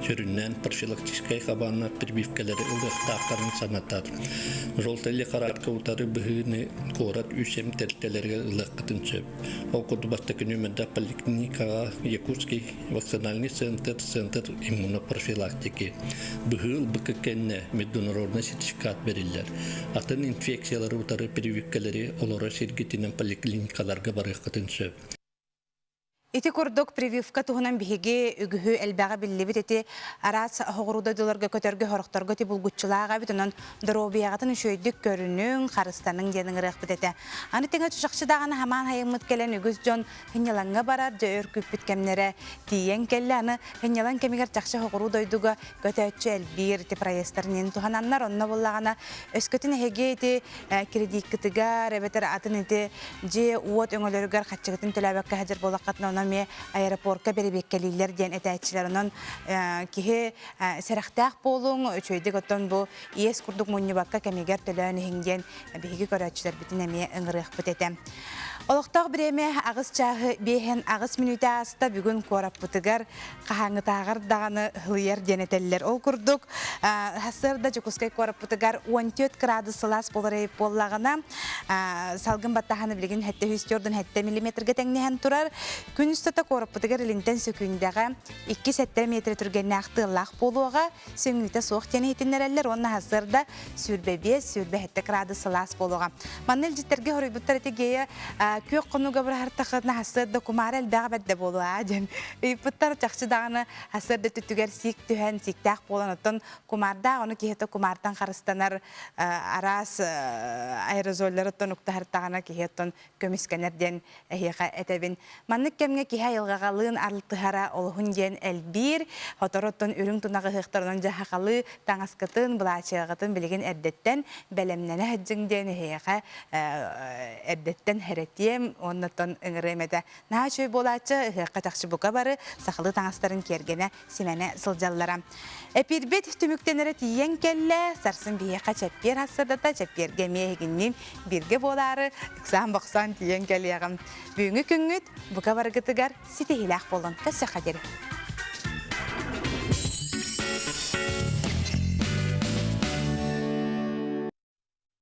сүрүннээн профилактическай хабааннаах прививкэлэри ылыахтаахтарын санатар. Желтая лихорадка утары быһыыны куорат үс эм тэрилтэлэригэр ылыаххытын сөп. Ол курдук бастакы нүөмэрдээх поликлиникаҕа Якутский вакцинальный центр, центр иммунопрофилактики быһыы ылбыкка кэннэ международный сертификат бэриллэр. Атын инфекциялары утары прививкэлэри олорор сиргитинэн поликлиникаларга барыаххытын сөп. Ити курдук прививка туһунан биһиги үгүһү элбэҕи биллибит ити араас соҕуруу дойдуларга көтөргө сорохторго ити булгуччулаах эбит онон доруобуйаҕытын үчүгэйдик көрүнүҥ, харыстаныҥ диэн ыҥырыахпыт этэ. Аны тэҥэ чахчы даҕаны хамаан хайыммыт кэлэн үгүс дьон сынньалаҥҥа барар, дьэ өр күүппүт кэмнэрэ тиийэн кэллэ. Аны сынньалаҥ кэмигэр чахчы соҕуруу дойдуга көтөөччү элбиир ити проездтарын туһананнар онно буоллаҕына өскөтүн эһиги ити кредиккытыгар эбэтэр атын ити дьиэ-уот өҥөлөрүгэр хаччыгытын төлөөбөккө сылдьар буоллаххытына онон эмиэ аэропорка бэрэбиэркэлииллэр диэн этээччилэр онон киһи сэрэхтээх буолуҥ үчүгэйдик оттон бу иэс курдук мунньубакка кэмигэр төлөөн иһиҥ диэн биһиги көрөөччүлэрбитин эмиэ ыҥырыахпыт этэ Олохтоох бириэмэ аҕыс чааһы биэһэн аҕыс мүнүүтэ ааста бүгүн куораппытыгар хаһааҥҥытааҕар даҕаны һылыйар диэн этэллэр. Ол курдук, сарсыарда Дьокуускай куораппытыгар 14 кыраадыс сылаас буолар эбит буоллаҕына, салгын баттааһына билигин 747 миллиметргэ тэҥнэһэн турар. Күн устата куораппытыгар илинтэн сөкүүндэҕэ 2-7 метр түргэннээх тыаллаах буолуоҕа, сөҥүүтэ суох диэн иһитиннэрэллэр уонна сарсыарда 25-27 кыраадыс сылаас буолуоҕа. Манна илдьиттэргэ хоруйбуттар ити гея күөх хонууга быраһартахына сарсыарда кумаара элбэҕэ бэрдэ буолуо диэн ыйыппыттар чахчы даҕаны сарсыарда түттүгэр сиик түһэн сииктээх буолан оттон кумаардаах ону киһитэ кумаартан харыстанар араас аэрозоллары оттон уктаһартаҕына киһи оттон көмүскэнэр диэн эһиэхэ этэбин. Маннык кэмҥэ кэмҥэ киһи айылҕаҕалыын алтыһара олуһун диэн элбиир. Соторуттан үрүҥ тунах ыһыахтарынан дьаһахалыы таҥаскытын, былаачыаҕытын билигин эрдэттэн бэлэмнэнэ сылдьыҥ диэн эһиэхэ эрдэттэн хэрэтиэм уоннаттан ыҥырыам этэ. Наһаа үчүгэй буолааччы, ыһыахха чахчы бука бары сахалыы таҥастарын киэргэнэ, симэнэ сылдьаллара. Эпиирбит түмүктэнэрэ тиийэн кэллэ. Сарсын биһиэхэ чэппиэр сарсыардата чэппиэргэ эмиэ эһигинниин бииргэ буолаары ыксаан-бохсоон тиийэн кэлиэҕим. Бүгүҥҥү күҥҥүт бука барыгытыгар ситиһиилээх буолун. Көрсөххө диэри.